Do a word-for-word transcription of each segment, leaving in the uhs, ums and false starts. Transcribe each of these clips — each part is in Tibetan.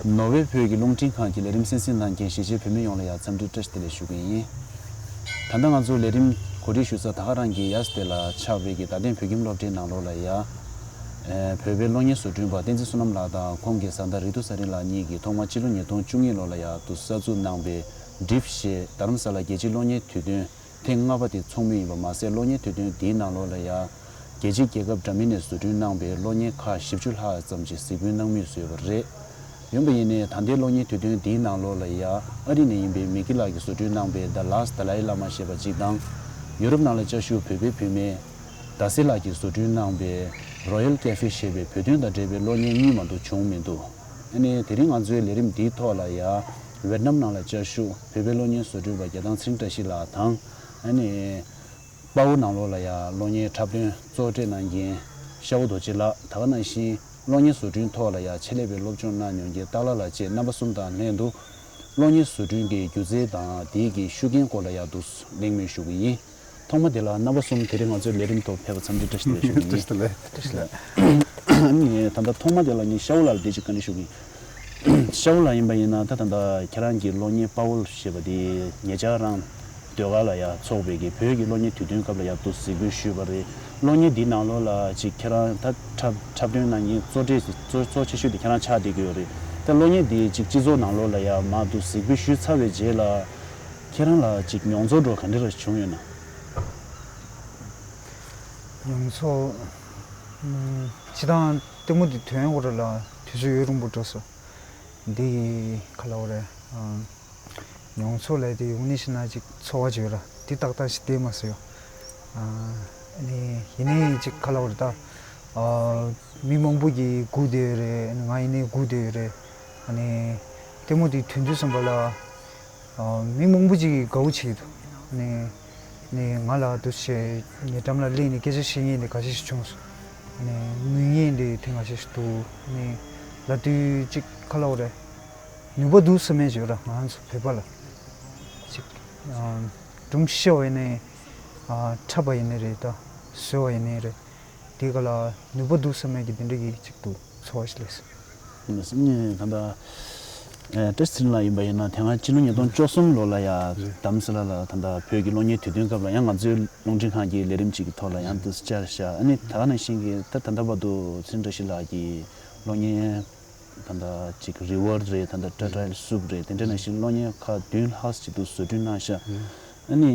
ནོར་ཝེ་བོད་ཀྱི་རླུང་འཕྲིན་ཁང་གི་ལས་རིམ་གསན་གཟིགས་གནང་མཁན་གཞིས་བྱེས་བོད་མི་ཡོངས་ལ་ཡང་འཚམས་འདྲི་བཀྲ་ཤིས་བདེ་ལེགས་ཞུ་གི་ཡིན། ད་ལྟ་ང་ཚོ་ལས་རིམ་གོ་སྒྲིག་ཞུ་ས་ད་ག་རང་གི་ཡ་སི་ཏེ་ལ་ཆགས་པའི་གི་རྡ་སྟེང་བོད་ཁྱིམ་སློབ་གྲྭའི་ནང་ལོགས་ལ་ཡ། ཨེ། བོད་པའི་གློག་བརྙན་བཟོ་སྐྲུན་པ་བསྟན་འཛིན་བསོད་ནམས་ལགས་དང་ཁོང་གི་བཟའ་ཟླ་རིག་ཐུབ་ཚེ་རིང་ལགས་གཉིས་ཀྱིས་ཐོག་མར་སྤྱི་ལོ་ཉིས་སྟོང་བཅུ་གཉིས་ལོ་ལ་ཡ་དུ་གསར་འཛུགས་གནང་པའི་DRIFF་ཞེས་རྡ་རམ་ས་ལ་རྒྱལ་སྤྱིའི་གློག་བརྙན་དུས་སྟོན་ཐེངས་ལྔ་པ་དེ་ཚོགས་མུས་ཡིན་པ་མ་ཟད། གློག་བརྙན་དུས་སྟོན་འདིའི་ནང་ལོགས་ལ་ཡ། རྒྱལ་སྤྱིའི་རྒྱལ་ཁབ་འདྲ་མིན་ནས་བཟོ་སྐྲུན་གནང་པའི་གློག་བརྙན་ཁག་བཞི་བཅུ་ལྷག་ཙམ་ཞིག་གཟིགས་འབུལ་གནང་མུས་བཟོས་པ་རེད། ཡིན་པ་ཡིན་ནའི་ད་ལྟའི་གློག་བརྙན་དུས་སྟོན་འདིའི་ནང་ལོགས་ལ་ཡ། ཨ་རི་ནས་ཡིན་པའི་མི་ཀི་ལགས་ཀྱིས་བཟོ་སྐྲུན་གནང་པའི་The Last Dalai Lama་ཞེས་པ་གཅིག་དང་། ཡུ་རོབ་ནང་ལ་བཅའ་བཞུགས་བོད་པའི་བུད་མེད་ཟླ་སྲས་ལགས་ཀྱིས་བཟོ་སྐྲུན་གནང་པའི་Royal Cafe་ཞེས་པའི་བོད་དོན་དང་འབྲེལ་བའི་གློག་བརྙན་གཉིས་མ་གཏོགས་བྱུང་མི་འདུག་ཨ་ནི་དེ་རིང་ང་ཚོའི་ལས་རིམ་འདིའི་ཐོག་ལ་ཡ། ཝེད་ནམ་ནང་ལ་བཅའ་བཞུགས་བོད་པའི་གློག་བརྙན་བཟོ་སྐྲུན་པ་རྒྱལ་ཐང་ཚེ་རིང་བཀྲ་ཤིས་ལགས་དང་། ཨ་ནི། དཔའ་བོ་ནང་ལོགས་ལ་ཡང་གློག་བརྙན་འཁྲབ་སྟོན་གཙོ་སྤྲད་གནང་མཁན་ཤ་བོ་རྡོ་རྗེ་ལགས། ད་ག་ནང་བཞིན་གློག་བརྙན་བཟོ་སྐྲུན་ཐོག་ལ་ཡང་ཆེད་ལས་པའི་སློབ་སྦྱོང་གནང་མྱོང་མཁན་སྟག་ལྷ་ལགས་བཅས་རྣམ་པ་གསུམ་དང་ལྷན་དུ། གློག་བརྙན་བཟོ་སྐྲུན་གྱི་སྒྱུ་རྩལ་དང་དེའི་གི་ཤུགས་རྐྱེན་སྐོར་ལ་ཡང་དུ་གླེང་མོལ་ཞུ་གི་ཡིན། ཐོག་མ་དེ་ལ་རྣམ་པ་གསུམ་དེ་རིང་ང་ཚོའི་ལས་རིམ་ཐོག་ཕེབས་པ་འཚམས་འདྲི་བཀྲ་ཤིས་བདེ་ལེགས་ཞུ་གི་ཡིན། བཀྲ་ཤིས་བདེ་ལེགས། ཨ་ནི་ད་ལྟ་ཐོག་མ་དེ་ལ་ངས་ཤ་བོ་ལགས་ལ་བདེ་སྐྱིད་བཀའ་འདྲི་ཞུ་གི་ཡིན། ཤ་བོ་ལགས་ཡིན་པ་ཡིན་ན་ད་ད་ལྟ་ཁྱེད་རང་གི་གློག་བརྙན་དཔའ་བོ་ཞེས་པ་དེ་ཉེ་ཆར་རང་ཟློས་གར་ལ་ཡ་ཚོགས་པའི་གི་བོད་ཀྱི་གློག་བརྙན་དུས་སྟོན་སྐབས་ལ་ཡ་དུ་གཟིགས་འབུལ་ཞུས་པ་རེད། གློག་བརྙན་འདིའི་ནང་ལོགས་ལ་ཅིག་ཁྱེད་རང་ད་འཁྲབ་འཁྲབ་སྟོན་གནང་མཁན་གཙོ་གྲས་གཙོ་གཙོ་ཆེ་ཤོས་དེ་ཁྱེད་རང་ཆགས་བསྡད་ཀྱི་ཡོད་རེད། ད་གློག་བརྙན་འདི་ཅིག་སྤྱི་ཚོགས་ནང་ལོགས་ལ་ཡ་མར་དུ་གཟིགས་འབུལ་ཞུས་ཚར་བའི་རྗེས་ལ་ཁྱེད་རང་ལ་ཅིག་མྱོང་ཚོར་འདྲ་ག་འདྲ་ར་བྱུང་ཡོད་ན། མྱོང་ཚོར། ཨམ། སྤྱིར་བཏང་ལྟད་མོ་འདི་ཐོན་འོ་ར་ལ་དུས་ཚོད་ཡུན་རིང་པོ་འགྲོ་སོང་། འདི་ག་ལབ་དགོས་རེད། ཨམ། མྱོང་ཚོར་ལབ་དེ་དངོས་གནས་བཤད་ན་ཅིག་ཚོར་བ་ཅིག་ཡོད་ར། འདི་ཏག་ཏག་ཞིག་བསྡད་མ་སོང་ཡོད། ཨ་ནི་ཡིན་ནའི་ཅིག་ག་ལབ་དགོས་རེད་ད། ཨ། མི་མང་པོ་གིས་སྒུག་བསྡད་ཡོད་རེད། ང་ཡིན་ནའི་སྒུག་བསྡད་ཡོད་རེད། ཨ་ནི་ལྟད་མོ་འདི་ཐོན་དུས་ཙམ་པ་ལ། ཨ། མི་མང་པོ་ཅིག་གིས་དགའ་བོ་བྱེད་ཀྱི་འདུག་ནི། ནི་ང་ལ་འདུག་བྱས་ཉེ་འགྲམ་ལ་སླེབས་ནས་སྐད་ཆ་བཤད་མཁན་དེ་འགའ་ཤས་ཤིག་བྱུང་སོང་། ནི་ངུ་མཁན་དེ་དེ་འགའ་ཤས་ཤིག་འདུག་ནི་ལབ་དུས་ཅིག་ག་ལབ་དགོས་རེད། ནུས་པ་འདུག་བསམ་མཁན་ཅིག་ཡོད་ར་ང་རང་ཚོ་བོད་པ་ལ། ཅིག་ཨ། སྒྲུང་བཤད་པ་ཡིན་ནའི། ཨ། འཁྲབ་པ་ཡིན་ནའི་རེད་ད། བཟོ་བ་ཡིན་ནའི་རེད། དེ་ག་ལ་ནུས་པ་འདུག་བསམ་མཁན་གྱི་དེ་འདྲ་གི་ཅིག་འདུག་ཚོར་བ་ཞིག་སླེབས་སོང་། ང་ཚོ་ནི་ད་ལྟ་ཨེ། བཀྲ་ཤིས་ཚེ་རིང་ལགས་ཡིན་པ་ཡིན་ན་དེ་སྔ་ཕྱི་ལོ་ཉིས་སྟོང་བཅུ་གསུམ་ལོ་ལ་ཡ་རྡ་རམ་ས་ལ་ལ་ད་ལྟ་བོད་ཀྱི་གློག་བརྙན་དུས་སྟོན་སྐབས་ལ་ཡང་ང་ཚོའི་རླུང་འཕྲིན་ཁང་གི་ལས་རིམ་ཅིག་གི་ཐོག་ལ་ཡང་དུ་བཅར་བཞག་ཨ་ནི་ད་ག་ནང་བཞིན་གྱི་ད་ད་ལྟ་བར་དུ་ཚེ་རིང་བཀྲ་ཤིས་ལགས་ཀྱི་གློག་བརྙན་ད་ལྟ་ཅིག་རི་ཝར་རེད། ད་ལྟ་ཏྲ་ཏྲ་ཡལ་སུབ་རེད། དེ་འདྲ་ནང་བཞིན་གློག་བརྙན་ཁག་བདུན་ལྷག་ཅིག་ཏུ་བཟོ་སྐྲུན་གནང་ཤག་ཨ་ནི་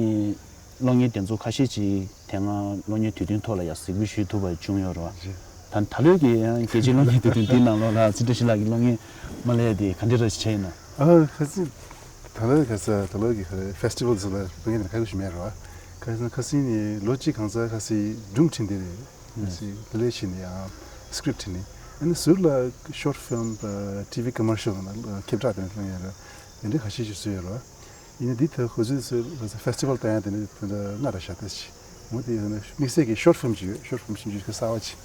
གློག་བརྙན་དེ་ཚོ་ཁ་ཤས་ཅིག་དེ་སྔ་གློག་བརྙན་དུས་སྟོན་ཐོག་ལ་ཡང་གཟིགས་འབུལ་ཞུ་ཐུབ་པ་བྱུང་ཡོད་རེད་བ། ད་ད་ལོའི་གི་ཡང་རྒྱལ་སྤྱིའི་གློག་བརྙན་དུས་སྟོན་འདིའི་ནང་ལོགས་ལ་ཚེ་རིང་བཀྲ་ཤིས་ལགས་ཀྱི་གློག་བརྙན་མ་སླེབས་དེ་ག་འདྲ་རེ་བྱས་ཡིན་ན། ཨ་ཁ་སང་ད་ལོ་ག་ས་ད་ལོ་གི་ཧྥེ་སི་ཊི་ཝལ་ཚོ་ལ་གློག་བརྙན་དེ་ཁ་ཤས་ཞུ་མེད་རེད་བ། ཁ་སང་ཁ་སང་ནི་ལོ་གཅིག་གང་ས་ཁ་སང་སྒྲུང་བྲིས་འདི་རེད། ཨ་སི་ལ་ལས་ཤི་ནི་ཡང་སི་ཀི་རིབ་བྲིས་ནི། ཨ་ནི་ཟུར་ལ་ཤོར་ཕིལམ་ཊི་བི་ཀོ་མར་ཤལ་ལ་ཁྱབ་བསྒྲགས་དེ་འདྲ་ཡོད་རེད། དེ་འདྲ་ཁ་ཤས་ཤིག་བཟོས་ཡོད་རེད། ཡིན་ན་འདི་ཐད་ཁོ་ཚོས་ཚོས་ཕེ་སི་ཊི་ཝལ་ལྟ་ཡང་དེ་འདྲ་དེ་འདྲ་ལྔ་རེ་བཞག་ད་ཅི་མོ་དེ་དམིགས་བསལ་གྱི་ཤོར་ཕིལམ་ཅིག་ཡོད། ཤོར་ཕིལམ་ཞིབ་འཇུག་གི་གསར་བ་ཅིག་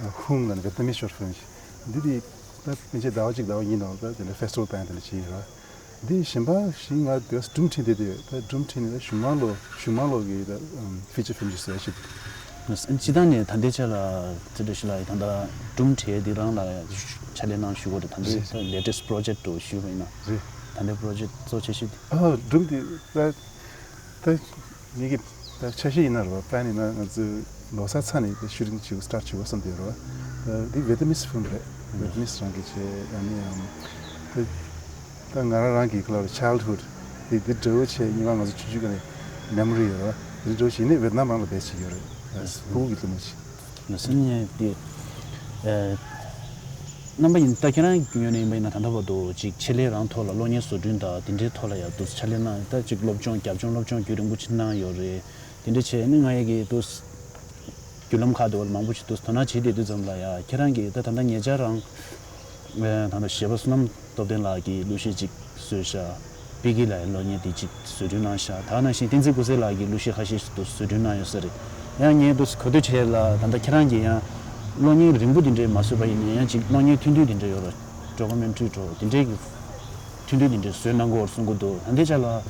ཧུང་ལ་ནི་ཝེ་ཏི་ནམ་མི་ཤོར་ཕིལམ་ཅིག་འདི་དེ་ད་ཕན་ཆད་ཟླ་བ་གཅིག་ཟླ་བ་གཉིས་ནང་ལ་ད་དེ་འདྲ་ཕེ་སི་ཊི་ཝལ་ལྟ་ཡང་དེ་འདྲ་བྱས་ཡོད་རེད། འདི་གཞན་པ་ཞིག་ང་དེ་སྒྲུང་བྲིས་འདི་དེ་ད་སྒྲུང་བྲིས་ནས་ད་གཞུང་མང་ལོ་གཞུང་མང་ལོ་གི་ད་ཕི་ཅར་ཕིལམ་ཅིག་བཟོས་ཤིག་སྤྱི་བཏང་ནས་ད་ལྟའི་ཆ་ལ་ཚེ་བཀྲ་ཤིས་ལགས་ད་ལྟ་སྒྲུང་བྲིས་འདི་རང་ལ་ཕྱག་ལས་གནང་ཞུ་དགོས་རེད། ད་ལྟའི་ད་ལེ་ཊེ་སི་ཊི་པོ་རོ་ཇེག་ཊི་འདྲ་ཞུས་པ་ཡིན་ན། རེད། ད་ལྟའི་པོ་རོ་ཇེག་ཊི་གཙོ་ཆེ་ཤོས་དེ། ཨ་སྒྲུང་དེ་ད་ད་ངེད་ཀྱི་ད་འཆར་གཞི་ཡིན་ན་རེད་བ། པ་ལན་ཡིན་ན་ང་ཚོས་ལོ་གསར་ཚར་ནས་ད་ཤུ་ཊིང་བྱེད་དགོས་སི་ཊར་ཊི་བྱེད་དགོས་བསམ་བསྡད་ཡོད་རེད་བ། ད་འདི་ཝེ་ཏི་ནམ་མི་ཕིལམ་རེད། ཝེ་ཏི་ནམ་མི་རང་གིས་བྱས། ཨ་ནི་ཡང་ད་ད་ང་རང་རང་གི་ཁ་ལ་ཆའིལ་ཌི་ཧུཌ་དེ་དེ་འདྲ་བོ་བྱས། ཉི་མ་ང་ཚོ་ཆུང་ཆུང་སྒང་ནས་མེ་མོ་རི་ཡོད་རེད་བ། དེ་འདྲ་བོ་བྱས་ནས་ཝེ་ཏི་ནམ་རང་ལ་བེད་བྱེད་ཀྱི་ཡོད་རེད། ཕྲུ་གུ་གི་ལྟད་མོ་བྱེད། ལགས་སོ། ངས་དེ་ཨེ་རྣམ་པ་ཡིན་ད་ཁྱེད་རང་གི་ངོས་ནས་ཡིན་པ་ཡིན་ན་ད་ལྟ་བར་དུ་ཅིག་ཆེད་ལས་རང་ཐོག་ལ་གློག་བརྙན་བཟོ་སྐྲུན་དང་དེ་འདྲའི་ཐོག་ལ་ཡང་དུ་ཕྱག་ལས་གནང་། ད་ཅིག་སློབ་སྦྱོང་རྒྱབ་ལྗོངས་སློབ་སྦྱོང་རྒྱུན་རིང་པོ་ཅིག་གནང་ཡོད་རེད། དེ་འདྲ་བྱས་ནས་ང་ཡི་གི་དུ་བརྒྱུད་ལམ་ཁག་དུ་མང་པོ་ཞིག་ཏུ་དོ་སྣང་བྱེད་བསྡད་དུས་ཙམ་ལ་ཡ། ཁྱེད་རང་གིས་ད་ད་ལྟ་ཉེ་ཆར་རང་ད་ལྟ་གཞས་པ་བསོད་ནམས་སྟོབས་ལྡན་ལགས་ཀྱིས་གླུ་གཞས་ཅིག་བཟོས་ཤག་པི་ཀི་ལགས་ཀྱི་གློག་བརྙན་དེ་ཅིག་བཟོ་སྐྲུན་གནང་ཤག་ད་ནང་བཞིན་བསྟན་འཛིན་སྐུ་སྲས་ལགས་ཀྱིས་གླུ་གཞས་ཁ་ཤས་ཤིག་ཏུ་བཟོ་སྐྲུན་གནང་ཡོད་ས་རེད། ཡང་ངས་ཏུ་གོ་ཐོས་བྱས་ལ་ད་ལྟ་ཁྱེད་རང་གིས་ཡང་གློག་བརྙན་རིང་པོ་དེ་འདྲས་མ་བཟོས་པ་ཡིན་ན་ཡང་ཅིག་གློག་བརྙན་ཐུང་ཐུང་དེ་འདྲས་ཡོད་རེད། ཌོ་ཀུ་མེན་ཊ་རི་འདྲ་བོ་དེ་འདྲས་ཀྱི་ཐུང་ཐུང་དེ་འདྲས་བཟོས་གནང་དགོས་གསུང་གི་འདུག་ད་ལྟའི་ཆ་ལ་གློག་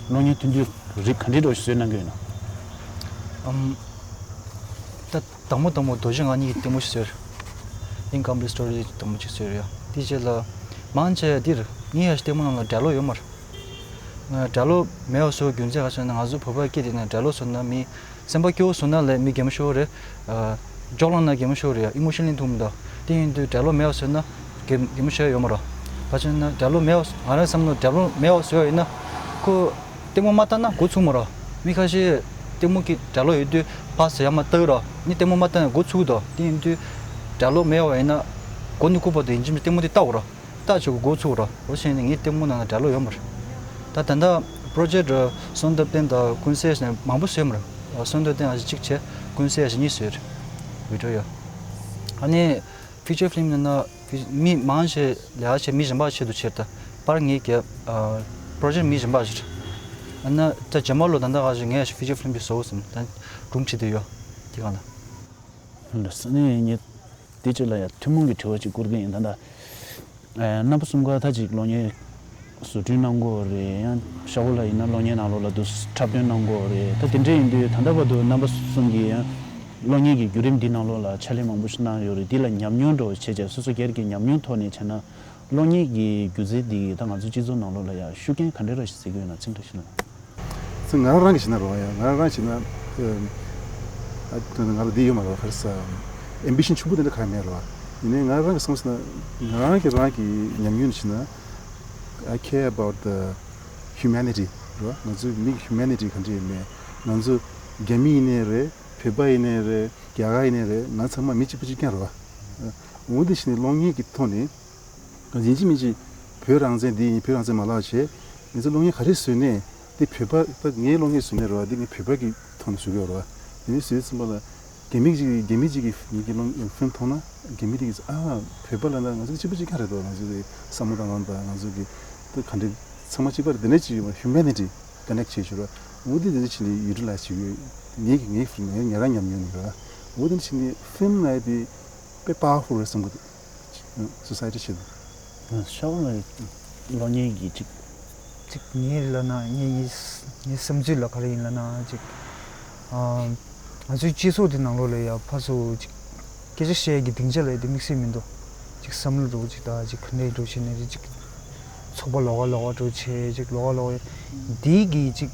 བརྙན་ཐུང་ཐུང་རིགས་ག་འདྲས་འདྲ་བོ་ཞིག་བཟོས་གནང་གི་ཡོད་ན། ཨམ། ད་དང་པོ་དང་པོ་རྡོ་རྗེ་ངག་གཉིས་ཀྱི་ལྟད་མོ་ཞིག་བཟོས། Incomplete Story་དེ་དང་པོ་ཅིག་བཟོས་ཡོད། དེའི་རྗེས་ལ་ མང་ཆེ་འདིར་ངའི་ཡ་ཤི་ལྟད་མོ་ནང་ལ་སྒྲ་ལོག་ཡོད་མ་རེད། སྒྲ་ལོག་མེད་པ་བཟོ་རྒྱུ་མཚན་ག་ཞེ་ན། ང་ཚོ་བོད་པ་སྐད་དེ་ནས་སྒྲ་ལོག་བཟོ་ན་མི་སེམས་པ་སྐྱོ་བོ་བཟོ་ན་ལས་མི་གད་མོ་ཤོར་རེད། ཅོག་ལངས་ན་གད་མོ་ཤོར་རེད། ཨི་མོ་ཤན་ལིན་ཐུག་མི་འདུག་དེ་ཡིན་དུས་སྒྲ་ལོག་མེད་པ་བཟོས་ན་གད་གད་མོ་ཤོར་ཡ་ཡོད་མ་རེད། ག་ཞེ་ན་སྒྲ་ལོག་མེད་པ་ང་རང་བསམ་ན་སྒྲ་ལོག་མེད་པ་བཟོས་པ་ཡིན་ན་ཁོ་ལྟད་མོ་མ་ལྟ་ན་འགོ་ཚུགས་མ་རེད། མི་ཁ་ཤས་ལྟད་མོ་གི་སྒྲ་ལོག་ཡོད་དུས་ཕར་ཟེར་ཡ་མ་ལྟ་གི་རེད། ནི་ལྟད་མོ་མ་ལྟ་ན་འགོ་ཚུགས་འདུག་དེ་ཡིན་དུས་སྒྲ་ལོག་མེད་པ་ཡིན་ན་མགོ་ནས་སྐུ་བར་དུ་ཡིན་གཅིག་མིན་གཅིག་ལྟད་མོ་དེ་ལྟ་དགོས་རེད། ལྟ་བྱེད་དགོས་འགོ་ཚུགས་རོ། འོ་བྱས་ནས་ངའི་ལྟད་མོ་ནང་ན་སྒྲ་ལོག་ཡོད་མ་རེད། ད་ད་ལྟ་པྲོ་ཇེཀ་སོན་ཏབ་ཏན་དང་ཀུན་གསལ་ནས་མང་པོ་བཟོས་མ་རེད། སོན་ཏབ་ཏན་ཨ་ཞེ་གཅིག་བྱས། ཀུན་གསལ་ཨ་ཞེ་གཉིས་བཟོས་རེད། བི་ཌི་ཡོ་ཡོད། ཨ་ནི་ཕི་ཅར་ཕི་ལིམ་ནང་ན་ཕི་མི་མང་ཆེ་ལས་ཀ་བྱེད་མི་གཞན་པ་ཆེད་དུ་བྱེད། ད་པར་ངེད་ཀྱི་པྲོ་ཇེཀ་མི་གཞན་པ་ཞིག་རེད། ཨ་ན་ད་ཇེ་མ་ལོ་ད་ལྟ་ག་ཞིག་ངས་ཕི་ཅར་ཕི་ལིམ་དེ་བཟོ་བསམ་ད་སྒྲུང་བྲིས་བསྡད་ཡོད། དེ་ག་ལ། ལགས་སོ། ངས་དེ་ཅིག་ལ་ཡ་ཐུན་མོང་གི་དྲི་བ་ཅིག་བསྐུར་གི་ཡིན། ད་ལྟ་ཨ་རྣམ་པ་གསུམ་ཀ་ད་ཅིག་གློག་བརྙན་བཟོ་སྐྲུན་གནང་གི་ཡོད་རེད། ཡང་ཤ་བོ་ལགས་ཡིན་ན་གློག་བརྙན་ནང་ལོགས་ལ་དུ་འཁྲབ་སྟོན་གནང་གི་ཡོད་རེད། ད་དེ་འདྲ་ཡིན་དུས་ད་ལྟ་བར་དུ་རྣམ་པ་གསུམ་གྱིས་ཡང་གློག་བརྙན་གྱི་བརྒྱུད་རིམ་འདི་ནང་ལོགས་ལ་ཕྱག་ལས་མང་པོ་ཞིག་གནང་ཡོད་རེད། འདི་ལ་ཉམས་མྱོང་འདྲ་བོ་བྱས་བྱས་སོ་སོ་སྒེར་གྱི་ཉམས་མྱོང་ཐོག་ནས་བྱས་ན། གློག་བརྙན་གྱི་སྒྱུ་རྩལ་འདི་ད་ང་ཚོ་སྤྱི་ཚོགས་ནང་ལོགས་ལ་ཡང་ཤུགས་རྐྱེན་ག་འདྲ་ར་ཞིག་བཟོ་གི་ཡོད་ན་ཚིག་འདྲ་ཞིག་ལ། ཚེ་ང་རང་རང་གི་བྱས་ན་རོ། ཡང་ང་རང་རང་བྱས་ན་ཨ་ང་ལ་འདི་ཡོད་མ་རེད་བ། ག་རེ་ཟ། ཨེམ་བི་ཤན་ཆེན་པོ་དེ་འདྲ་གང་ཡང་མེད་རེད་བ། ཡིན་ནའི་ང་རང་གི་བསམ་ཟེར་ན་ང་རང་གི་རང་གི་ཉམས་མྱོང་བྱས་ན། I care about the humanity རེད་བ། ང་ཚོའི་མི་གི་humanity ག་འདྲ་ཡོད་མེད། ང་ཚོ་རྒྱ་མི་ཡིན་ནའི་རེད། བོད་པ་ཡིན་ནའི་རེད། རྒྱ་གར་ཡིན་ནའི་རེད། ང་ཚང་མ་མི་གཅིག་པ་གཅིག་རྐྱང་རེད་བ། འོ་འདི་བྱས་ནས་གློག་བརྙན་གྱི་ཐོག་ནས། ཡིན་གཅིག་མིན་གཅིག་བོད་རང་བཙན་འདི་ཡིན། བོད་རང་བཙན་མ་ལག་བྱས། ང་ཚོ་གློག་བརྙན་ག་རེ་བཟོས་ནས་འདི་བོད་པ། ད་ངའི་གློག་བརྙན་བཟོས་ནས་རེད་བ། འདི་ངས་བོད་པ་གི་ཐོག་ནས་བཟོ་གི་ཡོད་རེད་བ། དེ་ནས་བཟོས་ཙམ་པ་ལ་རྒྱ་མི་གཅིག་རྒྱ་མི་གཅིག་གིས་ངེད་ཀྱི་གློག་ཕིལམ་མཐོང་ན་རྒྱ་མི་དེ་གིས་ཨ་བོད་པ་ལབ་ན་ང་ཚོ་གཅིག་པ་གཅིག་རྐྱང་རེད་དོ། ང་ཚོ་གི་བསམ་བློ་དང་ལངས་དང་ང་ཚོ་གི་ད་ག་འདྲ་ཚང་མ་གཅིག་པ་རེད། དེ་ནས་གཅིག་ཡོད་པ་humanity connect བྱེད་ཆོག་ར། འོ་དེ་དེ་འདྲ་བྱས་ནས་ཡུ་ཊི་ལའི་ཛི་བྱེད་ཀྱི་ཡོད། ངེད་ཀྱི་ངའི་ཕིལམ་ངའི་ང་རང་ཉམས་མྱོང་ནས་ར། འོ་དེ་འདྲ་བྱས་ནས་ཕིལམ་ལབ་ཡ་དེ་དཔེ་པ་ཝར་ཕུལ་རེད་བསམ་གི་འདུག་སོ་སའི་ཊི་ཆེད་དུ། ཤ་བོ་ལགས་གློག་བརྙན་གྱི་ཅིག་ཅིག་ངས་ལབ་ན་ངས་ངའི་ངའི་བསམ་ཚུལ་ལ་ག་རེ་ཡིན་ལབ་ན་ཅིག་ཨ་ང་ཚོའི་སྤྱི་ཚོགས་དེ་ནང་ལོགས་ལ་ཡ་ཕར་ཚུར་ཅིག་སྐད་ཆ་བཤད་ཀྱི་སྡིངས་ཆ་ལ་ཡ་དེ་དམིགས་བསལ་མི་འདུག་ཅིག་བསམ་བློ་འདྲ་བོ་ཅིག་དང་ཅིག་ག་འདྲ་འདྲ་བོ་བྱས་ནས་ཅིག་ཚོགས་པ་ལོགས་ཀ་ལོགས་ཀ་འདྲ་བོ་བྱས། ཅིག་ལོགས་ཀ་ལོགས་ཀ་དེའི་གི་ཅིག་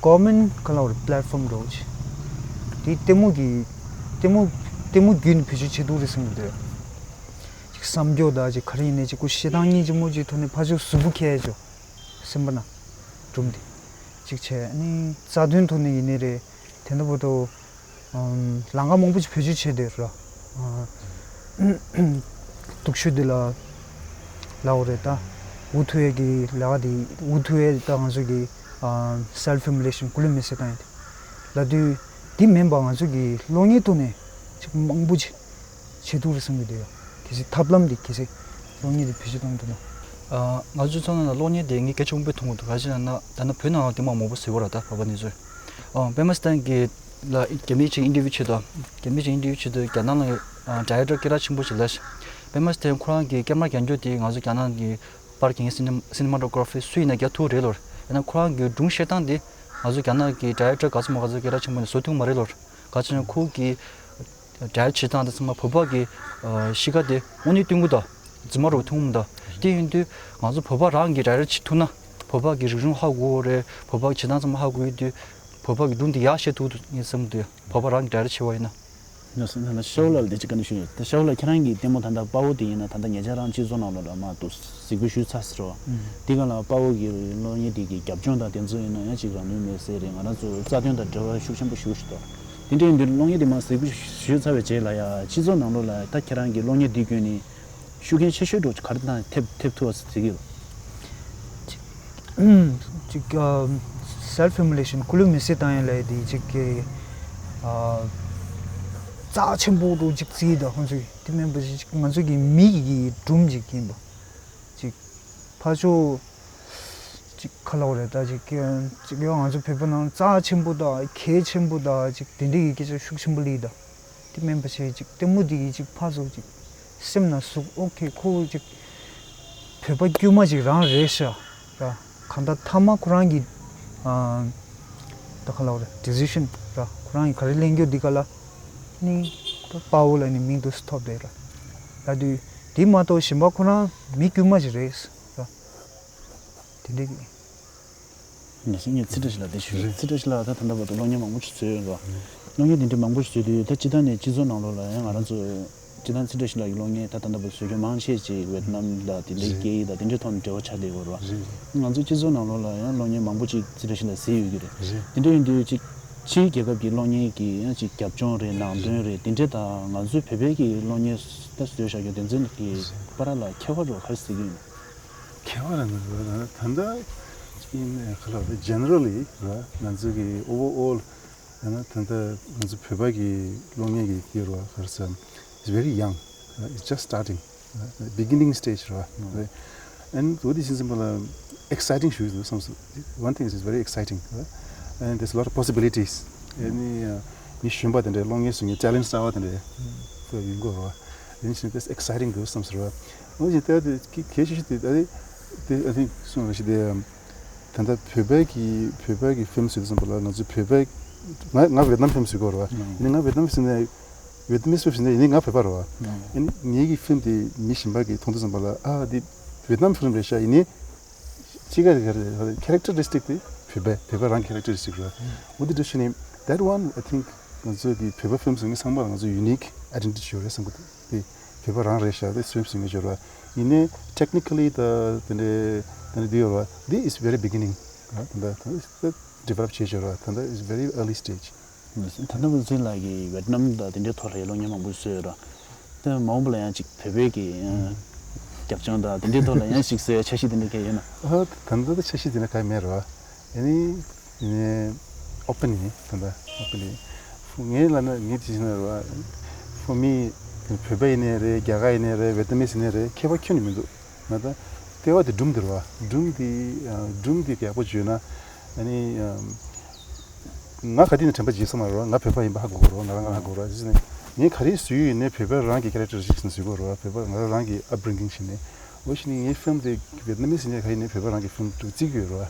གོ་མན་ག་ལབ་རེད། པ་ལེཊ་ཕོམ་འདྲ་བོ་ཅིག་དེ་ལྟད་མོ་གི་ལྟད་མོ་ལྟད་མོ་བརྒྱུད་ནས་བེད་སྤྱོད་བྱེད་ཐུབ་རེད་བསམ་གི་འདུག་ཅིག་བསམ་སྐྱོ་དང་ཅིག་ག་རེ་ཡིན་ནའི་ཅིག་ཁོ་བཤད་སྟངས་སྙིང་རྗེ་མོ་ཅིག་ཐོག་ནས་ཕར་ཚུར་གཟུགས་པོ་འཁྱེར་ཡ་ཅིག་སེམས་པ་ན་སྒྲུང་དེ་གཅིག་བྱས། ཨ་ནི་རྩ་དོན་ཐོག་ནས་ཡིན་ནའི་རེད། དེ་འདྲ་པོ་དང་ལམ་ཁ་མང་པོ་ཞིག་བེད་སྤྱོད་བྱས་བསྡད་ར། སྡུག་ཤོས་འདི་ལ་ལབ་དགོས་རེད་ད། འུ་ཐུག་ཡས་ཀྱི་ལས་ཀ་འདི་འུ་ཐུག་ཡས་ད་ང་ཚོ་གི་self immolation སྐུ་ལུས་མེར་སྲེག་བཏང་ཡས་དེ་ལབ་དུས་འདི་མིན་པ་ང་ཚོ་གི་གློག་བརྙན་ཐོག་ནས་ཅིག་མང་པོ་ཅིག་བྱེད་ཐུབ་རེད་བསམ་གྱི་འདུག་ཡ། གལ་སྲིད་ཐབས་ལམ་འདི་གལ་སྲིད་གློག་བརྙན་འདི་བེད་སྤྱོད་གཏོང་ཐུབ་ན། ཨ། ང་ཚོའི་ཚོར་སྣང་ལ་གློག་བརྙན་དེ་ངས་གལ་ཆེན་པོ་མཐོང་གི་འདུག་ག་ཅི་ན་ད་ནི་བོད་ནང་ལ་དེ་མ་མང་པོ་ཟེར་བ་ར་ད་བོད་པ་འདི་ཚོས། ཨ། པད་མ་སི་ཐན་གྱི་ལ་རྒྱ་མི་ཅིག་ཨིན་ཊར་བིའུ་བྱེད་དོ། རྒྱ་མི་ཅིག་ཨིན་ཊར་བིའུ་བྱེད་དུས་རྒྱ་ནག་ལ་ཌའི་རེག་ཊར་སྐད་གྲགས་ཆེན་པོ་ཅིག་ལ། པད་མ་སི་ཐན་ཁོ་རང་གི་ཀེམ་ར་རྒྱག་རྒྱུ་དེ་ང་ཚོ་རྒྱ་ནག་གི་པར་རྒྱག་མཁན་སི་ནི་སི་ནི་མ་ཊོ་གྷ་ར་ཕི་སུ་ཡིན་ན་རྒྱག་ཐུབ་རེད་ལོར། ཡིན་ན་ཁོ་རང་གི་སྒྲུང་བཤད་སྟངས་དེ་ང་ཚོ་རྒྱ་ནག་གི་ཌའི་རེག་ཊར་ག་ཚོད་མ་ག་ཚོད་སྐད་གྲགས་ཆེན་པོ་ནས་བཟོ་ཐུབ་མ་རེད་ལོར། ག་ཅི་ན་ཁོ་གི་ཌའི་རེག་བྱེད་སྟངས་དེ་ཚང་མ་བོད་པ་གི་ཨ་གཤིས་ཀ་དེ་དངོས་གནས་སྟོན་གི་འདུག་རྫུན་མ་རུ་མཐོང་མི་འདུག་དེ་ཡིན་དུས་ང་ཚོ་བོད་པ་རང་གི་ཌའི་རེག་བྱེད་ཐུབ་ན་བོད་པ་གི་རིག་གཞུང་ཧ་གོ་གི་རེད། བོད་པ་གི་བྱེད་སྟངས་ཚང་མ་ཧ་གོ་གི་དུས་བོད་པ་གི་སྒྲུང་དེ་ཡག་བཤད་ཐུབ་འདུག་ངས་བསམ་གི་འདུག་བོད་པ་རང་གི་ཌའི་རེག་བྱེད་པ་ཡིན་ན། ལགས་སོ། ད་ལྟ་ཤ་བོ་ལགས་ལ་དེ་ཅིག་བཀའ་འདྲི་ཞུ་ཡོད། ད་ཤ་བོ་ལགས་ཁྱེད་རང་གི་ལྟད་མོ་ད་ལྟ་དཔའ་བོ་དེ་ཡིན་ན་ད་ལྟ་ཉེ་ཆར་རང་སྤྱི་ཚོགས་ནང་ལོགས་ལ་མར་དུ་གཟིགས་འབུལ་ཞུས་ཚར་ཟེར་བ། ཨུམ། དེ་ག་ལ་དཔའ་བོ་གི་གློག་བརྙན་དེ་གི་རྒྱབ་ལྗོངས་དང་དེ་ཚོ་ཡིན་ན་ཡང་ཅིག་རང་ལུས་མེར་སྲེག་རེད། ང་རང་ཚོ་རྩ་དོན་དང་འབྲེལ་བ་ཤུགས་ཆེན་པོ་ཞིག་ཞུ་འདུག་དེ་འདྲ་ཡིན་དུས་གློག་བརྙན་དེ་མར་གཟིགས་འབུལ་ཞུས་ཚར་བའི་རྗེས་ལ་ཡ་སྤྱི་ཚོགས་ནང་ལོགས་ལ་ད་ཁྱེད་རང་གི་གློག་བརྙན་དེ་བརྒྱུད་ནས་ཤུགས་རྐྱེན་ཆེ་ཤོས་འདྲ་བོ་ག་རེ་དང་ཐེབས་ཐེབས་ཐུབ་པ་ཟེར་གྱི་ཡོད། ཅིག་ཨ་self immolation སྐུ་ལུས་མེར་སྲེག་བཏང་ཡ་ལབ་ཡ་དེ་ཅིག་གི་ཨ་རྩ་ཆེན་པོ་འདྲ་བོ་ཅིག་བརྩི་ཡི་ད་ཁོང་ཚོས། དེ་མིན་པ་ཅིག་ང་ཚོ་གི་མི་གི་སྒྲུང་ཅིག་ཡིན་པ་ཅིག་ཕར་ཕྱོགས་ཅིག་ག་ལབ་དགོས་རེད་ད། ཅིག་ཅིག་ཡང་ང་ཚོ་བོད་པ་ནང་རྩ་ཆེན་པོ་དང་གལ་ཆེན་པོ་དང་ཅིག་དེ་འདྲ་གི་སྐད་ཆ་ཤུགས་ཆེན་པོ་སླེབས་ཡི་ད། དེ་མིན་པ་བྱས་ཅིག་ལྟད་མོ་འདི་གིས་ཅིག་ཕར་ཚུར་ཅིག་སེམས་ན་ཟུག་ཨོ་ཁེ་ཁོ་ཅིག་བོད་པ་དཀྱུས་མ་ཅིག་རང་རེད་ཤག་ར། གང་ལྟར་མཐའ་མ་ཁོ་རང་གི་ཨ་ད་ག་ལབ་རེད། ཌི་སི་ཤན་ར། ཁོ་རང་གི་ག་རེ་ལེན་རྒྱུ་འདི་ག་ལ་ནི་ད་དཔའ་བོ་ལ་ནི་མིང་དུ་ཐོབ་བསྡད་ར། ད་དུས་ དེ་མ་གཏོགས་གཞན་པ་ཁོ་རང་མི་དཀྱུས་མ་ཞིག་རེད། དེ་འདྲའི་གི། ནས་སེ་ངས་ཚིག་འགྲེལ་ཞིག་ལ་དེ་ཞུ་རེད། ཚིག་འགྲེལ་ཞིག་ལ་ད་ད་ལྟ་བར་དུ་གློག་བརྙན་མང་པོ་ཞིག་བཟོས་ཡོད་རེད་བ། གློག་བརྙན་དེ་འདྲ་མང་པོ་ཞིག་བཟོས་དུས་ད་སྤྱིར་བཏང་ནས་སྤྱི་ཚོགས་ནང་ལོགས་ལ་ཡང་ང་རང་ཚོ་སྤྱིར་བཏང་ཚིག་འགྲེལ་ཞིག་ལ་གི་གློག་བརྙན་ད་ད་ལྟ་བར་བཟོ་རྒྱུ་མང་ཆེ་ཅིག་ཝེ་ཏི་ནམ་དང་དེ་འདྲའི་རེད། སྐད་ཡིག་དང་དེ་འདྲའི་ཐོག་ནས་འབྲེལ་བ་ཆགས་བསྡད་ཡོད་རེད་བ། རེད། ང་ཚོ་སྤྱི་ཚོགས་ནང་ལོགས་ལ་ཡང་གློག་བརྙན་མང་པོ་ཅིག་ཚིག་འགྲེལ་ཞིག་ལ་གཟིགས་ཡོད་ཀྱི་རེད། རེད། དེ་འདྲ་ཡིན་དུས་ཅིག་ཕྱིའི་རྒྱལ་ཁབ་ཀྱི་གློག་བརྙན་གྱི་ཡང་ཅིག་རྒྱབ་ལྗོངས་རེད། ནང་དོན་རེད། དེ་འདྲ་དང་ང་ཚོའི་བོད་པའི་གི་གློག་བརྙན་ད་བཟོས་བཞག་རྒྱུ་དེ་ཚོའི་གི་བར་ལ་ཁྱད་པར་རོ་ག་རེ་གཟིགས་ཀྱི་ཡོད། ཁྱད་པར་ནི་རེད་ད་ལྟ་ཨིན་ཁ་ལ་རེད། ཇེ་ནེ་རལ་ལི་རེད། ང་ཚོ་གི་ཨོ་ཝར་ཨོལ་ཡང་ན་ད་ལྟ་ང་ཚོ་བོད་པ་གི་གློག་བརྙན་གི་དེ་རེད་བ། ག་རེ་ཟེར། It's very young. It's just starting. Beginning stage རེད་བ། And what is in simple exciting ཞུ་འདུག་བསམ་སོང་། One thing is it's very exciting, right? And there's a lot of possibilities. ཨ་ནི་མི་གཞོན་པ་དེ་འདྲའི་གློག་བརྙན་བཟོ་མཁན་ཊེ་ལེན་ཊི་གསར་པ་དེ་འདྲའི་ཡོང་གི་རེད་བ། ཨ་ནི་that's exciting འདུག་བསམ་སོང་རེད་བ། འོན་ཀྱང་དེ་གལ་ཆེ་ཤོས་དེ་ཨ་ནི་དེ་I think སོང་རེད་ཤི་དེ། ད་ལྟ་བོད་པའི་གི་བོད་པའི་གི་ཕིལམ་ཟེར་དུས་ཙམ་པ་ལ་ང་ཚོ་བོད་པའི། ང་ང་ཝེ་ཏི་ནམ་ཕིལམ་ཟེར་གོ་རེད་བ། ཡིན་ནའི་ང་ཝེ་ཏི་ནམ་ཕིལམ་ནས་ཝེ་ཏི་ནམ་ཕིལམ་ཟེར་ནས་ཡིན་ནའི་ང་བོད་པ་རེད་བ། ཡིན་ནའི་ངའི་གི་ཕིལམ་དེ་མི་གཞན་པ་གིས་མཐོང་དུས་ཙམ་པ་ལ་ཨ་འདི་ཝེ་ཏི་ནམ་ཕིལམ་རེད་ཤག་ཡིན་ནའི་ཅི་ག་རེ་ག་རེ་ཁེ་རེག་ཊ་རི་སི་ཊིག་དེ་བོད་པའི་བོད་པ་རང་ཁེ་རེག་ཊ་རི་སི་ཊིག་རེད་བ། འོ་དེ་འདྲ་ཞུ་ནས་that one I think ང་ཚོ་གི་བོད་པ་ཕིལམ་ཟེར་མཁན་ཚང་མ་ལ་ང་ཚོ་ཡུ་ནིག་ཨའི་ཌེན་ཊི་ཊི་ཡོད་རེད་བསམ་གི་འདུག་དེ་བོད་པ་རང་རེད་ཤག་དེ་ཕིལམ་ཟེར་མཁན་ཡོད་རེད་བ། ཡིན་ནའི་ཊེག་ནི་ཀ་ལི་ད་དེ་འདྲའི་དེ་འདྲའི་འདི་ཡོད་རེད་བ། This is very beginning. ད་ད་ཌི་ཝེ་ལོབ་བྱས་ཡོད་རེད་བ། ད་ད་is very early stage. ད་ལྟ་བུ་ཚིག་ལ་གི་ཝེ་ཏི་ནམ་དང་དེ་འདྲའི་ཐོག་ལ་ཡང་གློག་བརྙན་མང་པོ་བཟོས་ཡོད་རེད། དེ་མ་འོངས་པ་ལ་ཡང་ཅིག་བོད་པའི་གི་རྒྱབ་ལྗོངས་དང་དེ་འདྲའི་ཐོག་ལ་ཡང་ཞིག་བཟོ་ཡ་འཆར་གཞི་དེ་འདྲ་ག་ཡོད་ན། ཨ་ད་ད་ལྟ་འཆར་གཞི་དེ་འདྲ་ག་མེད་རེད་བ། ཨ་ནི་ཨ་ནི་ཨོ་པན་ཡིན། ད་ལྟ་ཨོ་པན་ཡིན། ངས་ལབ་ན་ངས་ཅི་ཞིག་ན་རེད་བ། For me བོད་པ་ཡིན་ནའི་རེད། རྒྱ་གར་ཡིན་ནའི་རེད། ཝེ་ཏི་ནམ་མི་ཡིན་ནའི་རེད། ཁྱད་པར་ཁྱོན་ནས་མི་འདུག་ང་ད་ལྟེ་བ་དེ་སྒྲུང་དེ་རེད་བ། སྒྲུང་དེ་སྒྲུང་དེ་ཡག་པོ་བརྗོད་ན་ཨ་ནི་ང་ག་དུས་ནས་དྲན་པ་བརྗེད་སོང་མ་རེད་བ། ང་བོད་པ་ཡིན་པ་ཧ་གོ་གི་རེད་བ། ང་རང་ང་རང་ཧ་གོ་གི་རེད་བ། ཅི་ཟེར་ན་ངས་ག་རེ་བཟོས་ཡོད་ཡིན་ནའི་བོད་པ་རང་གི་ཁེ་རེག་ཊར་ཅིག་བཟོས་གི་རེད་བ། བོད་པ་ང་རང་རང་གི་ཨབ་རིང་གིང་བྱས་ནས། འོ་ཞིག་ནི་ངའི་ཕིལམ་དེ་ཝེ་ཏི་ནམ་མི་ཡིན་ནའི་ག་ཡིན་ནའི་བོད་པ་རང་གི་ཕིལམ་དེ་བརྩི་གི་ཡོད་རེད་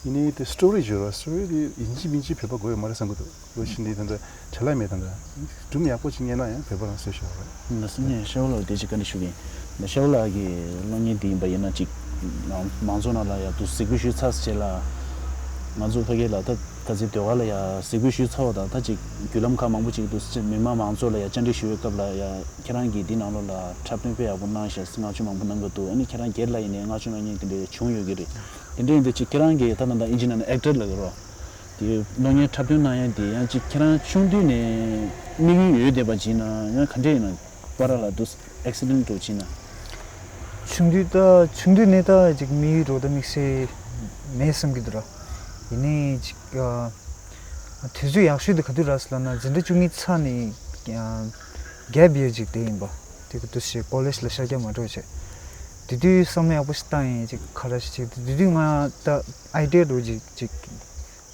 བ། ཡིན་ནའི་དེ་སི་ཊོ་རི་བརྗོད་རོགས། སི་ཊོ་རི་དེ་ཡིན་གཅིག་མིན་གཅིག་བོད་པ་དགོས་ཡོད་མ་རེད་བསམ་གི་འདུག་འོ་ཞིག་ནི་ད་ལྟ་བྲེལ་བ་མེད། ད་ལྟ་སྒྲུང་ཡག་པོ་ཅིག་རྙེད་ན་ཡང་བོད་པ་རང་བཟོས་ཤོག་རེད། ང་སེམས་ནས་ཤེའུ་ལགས་དེ་ཅིག་བཀའ་འདྲི་ཞུ་གི་ཡིན། ད་ཤེའུ་ལགས་ཀྱི་གློག་བརྙན་འདི་ཡིན་པ་ཡིན་ན་ཅིག་མང་ཚོགས་ནང་ལ་ཡང་དུ་གཟིགས་འབུལ་ཞུས་ཚར་ཟེར་ལ། ང་ཚོ་ཕ་གི་ལ་ད་ག་ཚོད་ཟློས་གར་ལ་ཡང་གཟིགས་འབུལ་ཞུས་ཚར་བ་དང་ད་ཅིག་བརྒྱུད་ལམ་ཁག་མང་པོ་ཅིག་ཏུ་མི་མང་མང་ཚོགས་ལ་ཡང་བཅར་འདྲི་ཞུ་བའི་སྐབས་ལ་ཡང་ཁྱེད་རང་གིས་འདི་ནང་ལོགས་ལ་འཁྲབ་སྟོན་དཔེ་ཡག་པོ་གནང་ཤག་ཟེར་བསྔགས་བརྗོད་མང་པོ་གནང་གི་འདུག་ཨ་ནི་ཁྱེད་རང་སྒེར་ལ་ཡིན་ནའི་བསྔགས་བརྗོད་གནང་མཁན་དེ་འདྲ་བྱུང་ཡོད་ཀྱི་རེད། དེ་འདྲ་ཡིན་དུས་ཅིག་ཁྱེད་རང་གིས་ད་ད་ལྟ་ཨིན་ཇི་ནང་ནས་ཨེག་ཊར་ལབ་ཀྱི་རེད། དེ་གློག་བརྙན་འཁྲབ་སྟོན་གནང་ཡ་དེ་ཡང་ཅིག་ཁྱེད་རང་ཆུང་དུས་ནས་དམིགས་ཡུལ་ཡོད་བསྡད་པ་ཅིག་ན་ཡང་ག་འདྲ་ཡིན་ན་པ་ར་ལ་འདུག་ཨེག་སི་ཌེན་ཊི་འགྲོ་ཅིག་ན། ཆུང་དུས་ད་ཆུང་དུས་ནས་ད་ཅིག་དམིགས་ཡུལ་འགྲོ་ད་དམིགས་བསལ་མེད་བསམ་གྱི་འདུག་ར། ཡིན་ནའི་ཅིག་ཨ། དུས་ཚོད་ཡག་ཤོས་དེ་ག་དུས་རག་སོང་ལབ་ན་འཛིན་གྲྭ་བཅུ་གཉིས་ཚར་ནས་ཨ། གེབ་ཡར་ཅིག་དེ་ཡིན་པ། དེ་ག་དུས་ཤིག་ཀོ་ལེཇ་ལ་ཤར་རྒྱག་མ་འགྲོ་བྱས། དེ་དུས་བསམ་བློ་ཡག་པོ་ཞིག་བཏང་ཡིན་ཅིག་ག་རེ་ཞིག་བྱས་དེ་དུས་ང་ད་ཨའི་ཌི་ཡ་འགྲོ་ཅིག་ཅིག་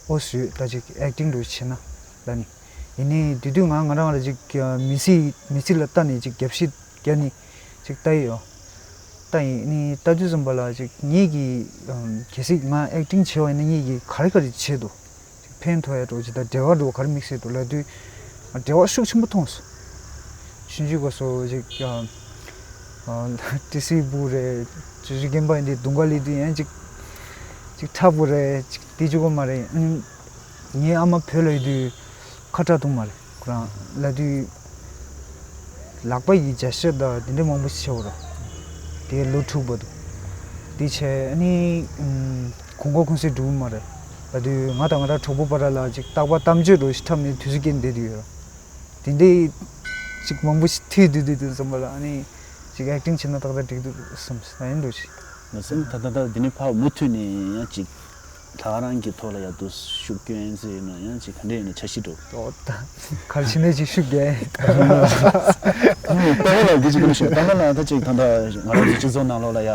ཨོ་སུ་ད་ཅིག་ཨེག་ཊིང་འགྲོ་བྱས་ན་ལབ་ནི། ཡིན་ནའི་དེ་དུས་ང་ང་རང་ལ་ཅིག་མི་ཚེ་མི་ཚེ་ལ་ལྟ་ནས་ཅིག་རྒྱབ་བཤིག་རྒྱག་ནི་ཅིག་ལྟ་ཡི་ཡོད། ད་ཡིན་ནི་ལྟ་དུས་ཙམ་པ་ལ་ཅིག་ངེད་ཀྱིས་གལ་སྲིད་ང་ཨེག་ཊིང་བྱས་པ་ཡིན་ན་ངེད་ཀྱིས་ག་རེ་ག་རེ་བྱེད་དོ། ཅིག་ཕན་ཐོགས་ཡ་འགྲོ་ཅིག་ད་འབྲེལ་བ་འགྲོ་ག་རེ་དམིགས་བསལ་དུ་ལབ་དུས་འབྲེལ་བ་ཤུགས་ཆེན་པོ་མཐོང་སོང་། ཆུང་ཆུང་སྐབས་སུ་ཅིག་ཏི་སི་བུ་རེད། ཆུང་ཆུང་རྒན་པ་ཡིན་དུས་དུང་དཀར་སླེབས་དུས་ཡང་ཅིག་ཅིག་འཁྲབ་དགོས་རེད་ཅིག་དེ་བྱེད་དགོས་མ་རེད། ངའི་ཨ་མ་བོད་ལ་ཡོད་དུས་ཁ་བྲལ་ཐུབ་མ་རེད། ཁོ་རང་ལབ་དུས་ལག་པ་ཡི་བརྒྱ་ཤོག་དང་དེ་འདྲ་མང་པོ་ཞིག་བྱེད་དགོས་རེད། དེ་ལོ་དྲུག་བར་དུ། དེ་བྱས་ཨ་ནི་གོང་འཁོར་ཁུངས་སེ་འགྲོ་གི་མ་རེད། ལབ་དུས་ང་དང་ང་རང་གྲོགས་པོ་བར་ལ་ཅིག་རྟག་པར་གཏམ་བརྗོད་འདྲ་ཞིག་འཁྲབ་ནས་དུས་ཚོད་སྐྱེལ་བསྡད་དུས་ཡོད་རེད། དེ་འདྲའི་ཅིག་མང་པོ་ཞིག་ཐོས་དུས་དུས་དུས་ཙམ་པ་ལ་ཨ་ནི་ཅིག་ཨེག་ཊིང་བྱེད་ན་ཏག་ཏག་འགྲིག་འདུག་བསམ་ད་ཡིན་འགྲོ་ཞིག་ང་སེམས་ད་ད་ད་འདི་ནས་ཕར་མུ་མཐུད་ནས་ཡང་ཅིག་ད་ག་རང་གི་ཐོག་ལ་ཡར་དུ་ཤུགས་སྐྱོན་ཟེར་ན་ཡང་ཅིག་ག་འདྲ་ཡིན་ན་འཆར་གཞི་འགྲོ། ཨོ་ད་ག་རེ་བྱས་ནས་ཅིག་ཤུགས་རྒྱག་ཡིན། ད་ག་ལ་འདི་ཅིག་ག་རེ་ཞུ་ད་ག་ལ་ད་ཅིག་ད་ད་ང་རང་ཚོ་སྤྱི་ཚོགས་ནང་ལོགས་ལ་ཡ་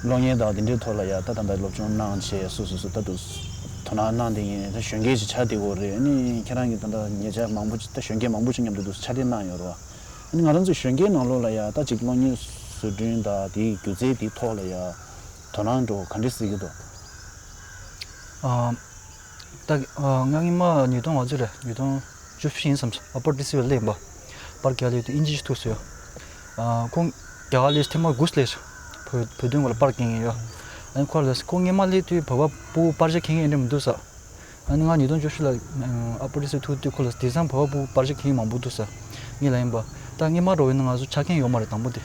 གློག་བརྙན་དང་འདི་འདྲའི་ཐོག་ལ་ཡ་ད་ད་ད་སློབ་སྦྱོང་གནང་བྱས་སོ་སོ་སོ་ད་དུ་དོ་སྣང་གནང་བསྡད་མཁན་ད་གཞོན་སྐྱེས་ཅིག་ཆགས་བསྡད་ཡོད་རེད། ཨ་ནི་ཁྱེད་རང་གི་ད་ད་ཉེ་ཆར་མང་པོ་ཅིག་ད་གཞོན་སྐྱེས་མང་པོ་ཅིག་མཉམ་དུ་འདུག་ཕྱག་ལས་གནང་ཡོད་རེད་བ། ཨ་ནི་ང་རང་ཚོ་གཞོན་སྐྱེས་ནང་ལོགས་ལ་ཡ་ད་ཅིག་གློག་བརྙན་བཟོ་སྐྲུན་དང་དེའི་སྒྱུ་རྩལ་དེའི་ཐོག་ལ་ཡ་དོ་སྣང་འགྲོ་ག་འདྲ་སྲིད་ཀྱི་འདུག་ཨ། ད་ཨ་ང་སྔོན་མ་ཉིས་སྟོང་ང་ཚོ་རེད། ཉིས་སྟོང་བཅུ་བཞི་ཡིན་བསམ་སོང་། ཨ་ཕོ་ཏི་སི་ཝེལ་ལེན་པ་པར་རྒྱག་ལས་དུ་ཨིན་ཇི་ཞིག་ཐུག་སོང་། ཨ་ཁོང་ རྒྱ་གར་སླེབས་ཐེངས་མ་དགུ་སླེབས་སོང་། བོད་བོད་དོན་སྐོར་ལ་པར་སྐྱེལ་མཁན་ཡོད། ཨ་ནི་ཁོ་ལ་ཁོ་སྔས་མ་སླེབས་དུས་བོད་པ་ཕྲུ་གུ་པར་ཆས་འཁྱེར་མཁན་ཡོད་འདྲ་མི་འདུག་ཟེར། ཨ་ནི་ང་ཉིས་སྟོང་བཅུ་བཞི་ལ་ཨ་པོ་ཏི་སི་ཐུག་དུས་ཁོ་ལ་དེང་སང་བོད་པ་ཕྲུ་གུ་པར་ཆས་འཁྱེར་མཁན་མང་པོ་འདུག་ཟེར། ངས་ལབ་ཡིན་པ། ད་སྔས་མ་འདྲ་བོ་ཡིན་ན་ང་ཚོ་ཆ་རྐྱེན་ཡོད་མ་རེད་དང་པོ་དེ།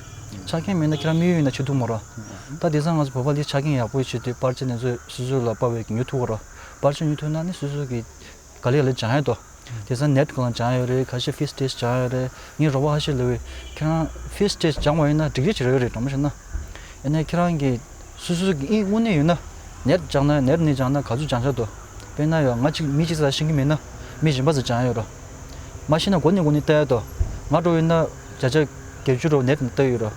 ཆ་རྐྱེན་མེད་ན་ཁྱེད་རང་དམིགས་ཡུལ་ཡིན་ན་བྱེད་ཐུབ་མ་རེད། ད་དེང་སང་ང་ཚོ་བོད་པ་ལ་ཆ་རྐྱེན་ཡག་པོ་ཡོད་བྱེད་དུས་པར་ཆས་དེ་ཚོ་སོ་སོ་ལ་དཔར་བའི་ཉོ་ཐུབ་ཀྱི་རེད། པར་ཆས་ཉོ་ཐུབ་ན་ནི་སོ་སོ་གི་ག་ལེ་ག་ལེ་སྦྱང་ཡ་དོ། དེང་སང་ནེཊ་སྒང་ལ་སྦྱང་ཡ་ཡོད་རེད། ཁ་ཤས་ཕིས་ཊེ་སི་སྦྱང་ཡ་ཡོད་རེད། ངའི་རོགས་པ་ཁ་ཤས་ལབ་པས་ཁྱེད་རང་ཕིས་ཊེ་སི་སྦྱང་བ་ཡིན་ན་ཌིག་རི་ཅིག་རག་གི་རེད། དྲང་པོ་བཤད་ན། ཡིན་ནའི་ཁྱེད་རང་གིས་སོ་སོ་གི་དབྱིངས་དངོས་གནས་ཡོད་ན་ནེཊ་སྦྱང་ན་ནེཊ་ནས་སྦྱང་ན་ག་ཚོད་སྦྱང་ཤག་དོ། དཔེར་ན་ཡང་ང་གཅིག་མི་གཅིག་ས་ཤེས་ཀྱི་མེད་ན་མི་གཞན་པ་ཚོ་སྦྱང་ཡ་ཡོད་རོ། མ་ཤེས་ན་འགོ་ནས་འགོ་ནས་ལྟ་ཡ་དོ། ང་འདྲ་བོ་ཡིན་ན་བརྒྱ་ཆ་བརྒྱད་ཅུ་འདྲ་བོ་ནེཊ་ནས་ལྟ་ཡི་ཡོད་རོ།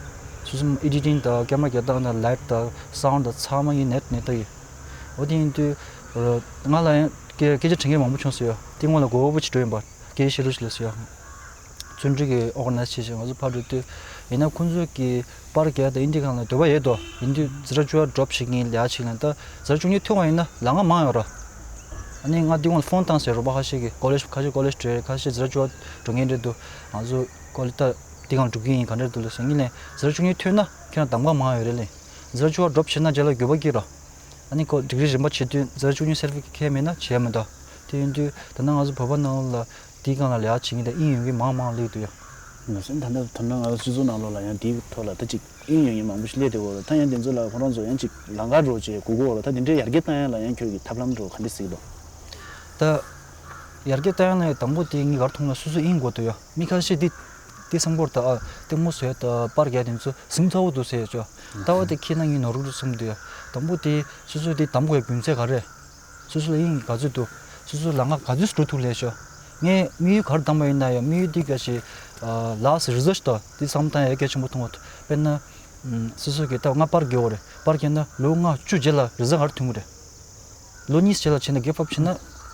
སོ་སོ་ཨེ་ཌི་ཊིང་དང་ཀེ་མ་ར་རྒྱག་སྟངས་དང་ལའིཊ་དང་སའུན་ཌི་དང་ཚང་མ་ངས་ནེཊ་ནས་ལྟ་ཡི། འོ་དེ་ཡིན་དུས། ང་ལ་ཡང་སྐད་སྐད་ཆ་དྲི་མཁན་མང་པོ་བྱུང་སོང་ཡ། དེ་སྔོན་ལ་མགོ་བོ་ཅིག་འགྲོ་ཡིན་པ། སྐད་ཆ་བཤད་རོགས་ཞེས་ལབ་སོང་ཡ། བརྩོན་འགྲུས་ཀྱི་ཨོ་ག་ནའི་ཛེ་ཤན་ང་ཚོ་ཕར་འགྲོ་དུས། ཡིན་ན་ཁོང་ཚོ་གི་པར་རྒྱག་དང་ཨིན་ཌི་སྒང་ལ་འདོད་པ་ཡོད་དོ། ཡིན་དུས་ཛི་ར་ཅུ་བ་ཌོབ་བྱེད་མཁན་ལས་ཀ་བྱེད་ལ་ད་ཛི་ར་བཅུ་གཉིས་ཐོན་པ་ཡིན་ན་ལམ་ཁ་མང་ཡོད་ར། ཨ་ནི་ང་དེ་སྔོན་ལ་ཕོན་བཏང་སོང་ཡ། རོགས་པ་ཁ་ཤས་ཀྱིས་ཀོ་ལེཇ་ཁ་ཤས་ཀོ་ལེཇ་འགྲོ་ཡ་ཁ་ཤས་ཛི་ར་ཅུ་བ་འགྲོ་མཁན་རེད་འདུག་ང་ཚོ་ཀོ་ལེཇ་ད་དེ་སྒང་འགྲོ་གི་ཡིན་ག་འདྲ་འདུག་ལབ་སོང་། ངས་ལན་ཛི་ར་བཅུ་གཉིས་ཐོན་ན་ཁྱེད་རང་གདམ་ག་མང་ཡོད་རེད་ལན། ཛི་ར་ཅུ་བ་ཌོབ་བྱེད་ན་རྗེས་ལ་འགྱོད་པ་སྐྱེ་ར། ཨ་ནི་ཁོ་ཌིག་རི་རིམ་པ་བྱེད་དུས་ཛི་ར་བཅུ་གཉིས་སེར་ཕི་ཀེཊ་མེད་ན་བྱས་མི་འདུག་དེ་ཡིན་དུས་ད་ལྟ་ང་ཚོ་བོད་པ་ནང་ལ་དེའི་སྒང་ལ་ལས་ཀ་བྱེད་མཁན་དང་དབྱིངས་ཡོད་མཁན་མང་མང་སླེབས་འདུག་ཡ། ང་ཚོ་ད་ལྟ་ད་ལྟ་ང་ཚོ་སྤྱི་ཚོགས་ནང་ལོགས་ལ་ཡང་དེའི་ཐོག་ལ་ད་ཅིག་དབྱིངས་ཡོད་མཁན་མང་པོ་ཞིག་སླེབས་བསྡད་ཡོད་རེད། ད་ཡང་དེ་ཚོ་ལ་ཁོ་རང་ཚོ་ཡང་ཅིག་ལམ་ཁ་འདྲ་བོ་བྱས་སྒུག་གི་ཡོད་རེད། ད་དེ་འདྲའི་ཡར་རྒྱས་བཏང་ཡ་ལ་ཡང་ཁྱོད་ཀྱི་ཐབས་ལམ་འདྲ་བོ་ག་འདྲ་གཟིགས་འདུག་ད་ཡར་རྒྱས་བཏང་ཡ་ལ་དང་པོ་དེ་ངས་ག་རེ་མཐོང་ན་སོ་སོ་དབྱིངས་དགོས་འདུག་ཡ། མི་ཁ་ཤས་དེ་དེ་བསམ་གྱི་ཡོད་རེད་ད། ཨ་ལྟད་མོ་བཟོ་ཡ་ད་པར་རྒྱག་དེ་ཚོ་ཟིང་ཚ་བོ་འདུག་ཟེར་ཡ་ཅོ། ལྟ་བ་དེ་ཁྱེད་རང་གཉིས་ནོར་གི་འདུག་བསམ་འདུག་ཡ། དང་པོ་དེ་སོ་སོ་དེ་གདམ་དགོས་ཡ་རྒྱུ་མཚན་ག་རེ། སོ་སོ་ལ་དབྱིངས་ག་ཚོད་འདུག་སོ་སོ་ལམ་ཁ་ག་ཚོད་འགྲོ་ཐུབ་ལས་ཤོག་ངས་དམིགས་ཡུལ་ག་རེ་བདམས་པ་ཡིན་ན་ཡང་དམིགས་ཡུལ་འདི་ག་ཞིག་ལགས་སེ་རི་སར་ཆི་དང་འདི་བསམ་བཏང་ཡ་གལ་ཆེན་པོ་མཐོང་བ། དཔེར་ན། སོ་སོ་གིས་ད་ང་པར་རྒྱག་དགོས་རེད། པར་རྒྱག་ན་ལོ་ལྔ་བཅུ་རྗེས་ལ་རི་སར་ཆི་ག་རེ་ཐོན་གི་རེད། ལོ་གཉིས་རྗེས་ལ་བྱས་ན་གིབ་ཨབ་བྱས་ན་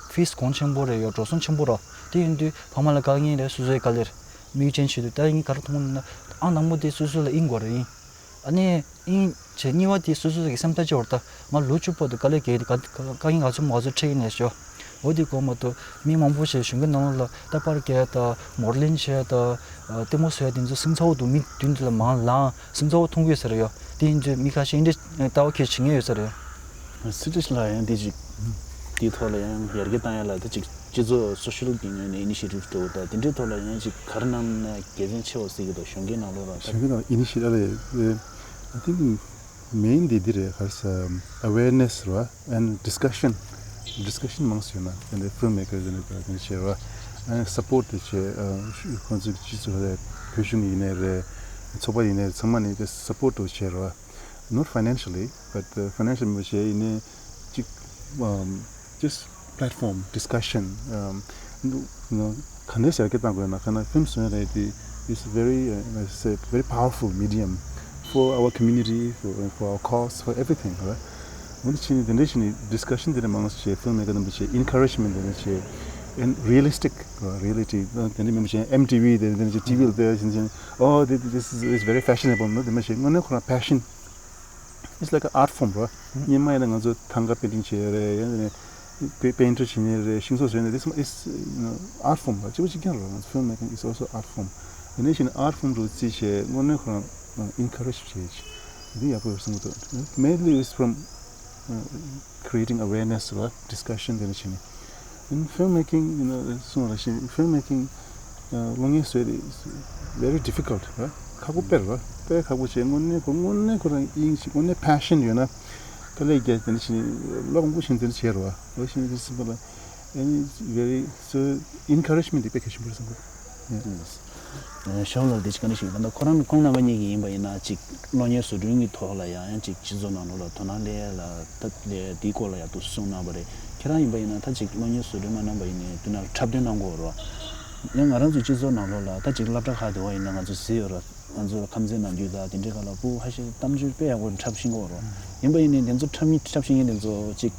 ཕིས་གོང་ཆེན་པོ་རེད་ཡོད། འགྲོ་སོང་ཆེན་པོ་རེད། དེ་ཡིན་དུས་ཕ་མ་ལ་དཀའ་ངལ་རེད། སོ་སོའི་དཀའ་ལས་རེད། དམིགས་ཡུལ་ཅན་བྱེད་དུས་ད་ངས་ག་རེ་མཐོང་ན། ཨང་དང་པོ་དེ་སོ་སོ་ལ་དབྱིངས་དགོས་རེད་དབྱིངས། ཨ་ནི་དབྱིངས་བྱས་གཉིས་པ་དེ་སོ་སོ་གི་སེམས་ཐག་བཅད་པ་རེད་ད། ང་ལོ་བཅུ་བར་དུ་དཀའ་ལས་བརྒྱབ་ཡིན། དཀའ་དཀའ་ངལ་ག་ཚོད་མང་ཚོད་འཕྲད་ཀྱི་ནས་ཤོག་འོ་དེ་གོ་མ་གཏོགས་མི་མང་པོ་ཞིག་གཞོན་སྐྱེས་ནང་ལོགས་ལ་ད་པར་རྒྱག་ཡ་ད་མོ་ཌེ་ལིང་བྱེད་ཡ་ད་ལྟད་མོ་བཟོ་ཡ་དེ་ཚོ་སིང་ཚ་བོ་འདུག་མི་མདུན་དེ་ལ་མང་ལངས་སིང་ཚ་བོ་མཐོང་གི་ཡོད་ས་རེད་ཡོ། དེ་ཡིན་དུས་མི་ཁ་ཤས་འདི་ལྟ་བ་ཁྱེད་བྱེད་མཁན་ཡོད་ས་རེད། སྲིད་སྤྱི་ལ་ཡང་དེ་ཅིག་དེའི་ཐོག་ལ་ཡང་ཡར་རྒྱས་བཏང་ཡ་ལ་ད་ཅིག་སྤྱི་ཚོགས་སོ་ཤལ་གྱི་ངོས་ནས་ཨི་ནི་ཤི་ཊིབ་འགྲོ་ད་དེ་འདྲའི་ཐོག་ལ་ཡང་ཅིག་ག་རེ་གནང་ན་དགེ་མཚན་ཆེ་བ་སྲིད་ཀྱི་འདུག་གཞོན་སྐྱེས་ནང་ལོགས་ལ་ད། གཞོན་སྐྱེས་ནང་ཨི་ནི་ཤི་ཊིབ་ལ་I think main དེ་འདི་རེད། ག་རེ་ཟེར་awareness རེད་བ། and discussion discussion མང་སུ་ཡོད་ན་དེ་འདྲའི་ཕིལམ་མེ་ཀར་དེ་འདྲ་དང་དེ་འདྲ་བྱས་རེད་བ། and support དེ་བྱས་ཁོང་ཚོའི་སྤྱི་ཚོགས་ལ་བོད་གཞུང་ཡིན་ནའི་རེད། ཚོགས་པ་ཡིན་ནའི་རེད། ཚང་མ་ནས་དེ་support དུ་བྱས་རེད་བ། Not financially, but uh, financial མ་བྱས་ཡིན་ནའི་ཅིག um, just platform discussion um, you know ག་འདྲས་ཡར་རྒྱས་བཏང་དགོས་ན། ག་ན་ཕིལམ་བཟོ་ཡ་རེད་དེ། It's very uh, it's a very powerful medium for our community, for, for our cause, for everything, right? འོ་ན་ཕྱིན་ནས་དེ་འདྲས་ཞིག་ནས་discussion དེ་འདྲ་མང་ཆེ་ཕིལམ་མེ་ཀར་རྣམ་པ་ཆེ་encouragement དེ་འདྲ་ཆེ། And realistic uh, reality དེ་འདྲ་མིན་པ་ཆེ་M T V དེ་འདྲ་ཆེ་ཊི་ཝི་ལ་དེ་ཆེ། Oh, this is, is very fashionable ནོ་དེ་མ་ཆེ། དངོས་གནས་ཁོ་རང་passion It's like an art form རོ། སྔོན་མ་ཡིན་ན་ང་ཚོ་ཐང་ག་པེན་ཊིང་བྱེད་ཡ་རེད། ཡང་ན་པེ་པེན་ཊར་བྱེད་ཡ་རེད། ཤིང་བཟོ་བཟོ་ཡ་རེད། This is, you know, art form ར་གཅིག་པ་གཅིག་རྐྱང་རོ། ང་ཚོ་ཕིལམ་མེ་ཀིང་is also art form. དེ་ནས་ཕྱིན་ན་art form རུ་བརྩིས་བྱས་དངོས་གནས་ཁོ་རང་encourage བྱེད་ཡ་ཅིག་འདི་ཡག་པོ་ཡོད་བསམ་གྱི་འདུག Mainly is from uh, creating awareness ར་discussion དེ་ནས་ཕྱིན་ནས། In filmmaking, you know, གསུངས་པ་ནང་བཞིན་filmmaking གློག་བརྙན་བཟོས་ཏེ་very difficult ར། ཁག་པོ་དཔེ་ར། དཔེ་ཁག་པོ་བྱས། དངོས་གནས་ཁོ་དངོས་གནས་ཁོ་རང་དབྱིངས་ཤིག་དངོས་གནས་passion ཡོད་ན་དཀའ་ལས་རྒྱག་དེ་འདྲ་བྱས་ནས་བློ་ཁོང་པོ་བྱས་ནས་དེ་འདྲ་བྱས་ར་བ། འོ་བྱས་ནས་དེ་སྲིད་པ་ལ་ཨ་ནི་very so encouragement དེ་དཔེ་གལ་ཆེན་པོ་རེད་བསམ་གི་འདུག་ཞའོ་ལགས་དེ་ཅིག་ག་འདྲ་ཞིག་ད་ལྟ་ཁོ་རང་ཁོང་རྣམ་པ་གཉིས་ཀྱིས་ཡིན་པ་ཡིན་ན་ཅིག་གློག་བརྙན་བཟོ་སྐྲུན་གྱི་ཐོག་ལ་ཡང་ཡང་ཅིག་སྤྱི་ཚོགས་ནང་ལོགས་ལ་དོ་སྣང་སླེབས་ཡ་ལ་ད་དེའི་སྐོར་ལ་ཡང་ཏོག་ཙམ་གསུངས་གནང་བ་རེད། ཁྱེད་རང་ཡིན་པ་ཡིན་ན་ད་ཅིག་གློག་བརྙན་བཟོ་སྐྲུན་མ་གནང་པ་ཡིན་ནའི་དེ་ནང་འཁྲབ་སྟོན་གནང་དགོས་རོགས། ཡང་ང་རང་ཚོའི་སྤྱི་ཚོགས་ནང་ལོགས་ལ་ད་ཅིག་སློབ་གྲྭ་ཁག་དེ་བ་ཡིན་ན་ང་ཚོ་གཟིགས་ཡོད་ར། ང་ཚོ་ཁམས་ཚན་ནམ་རྒྱུན་དང་དེ་འདྲའི་སྒང་ལ་ཕྲུ་གུ་ཧ་ཤེས་གཏམ་བརྗོད་དཔེ་ཡག་པོ་འཁྲབ་ཤེས་ཀྱི་ཡོད་རོགས། ཡིན་པ་ཡིན་ནའི་དེ་ཚོ་འཁྲབ་མཁན་འཁྲབ་ཤེས་མཁན་དེ་ཚོ་ཅིག་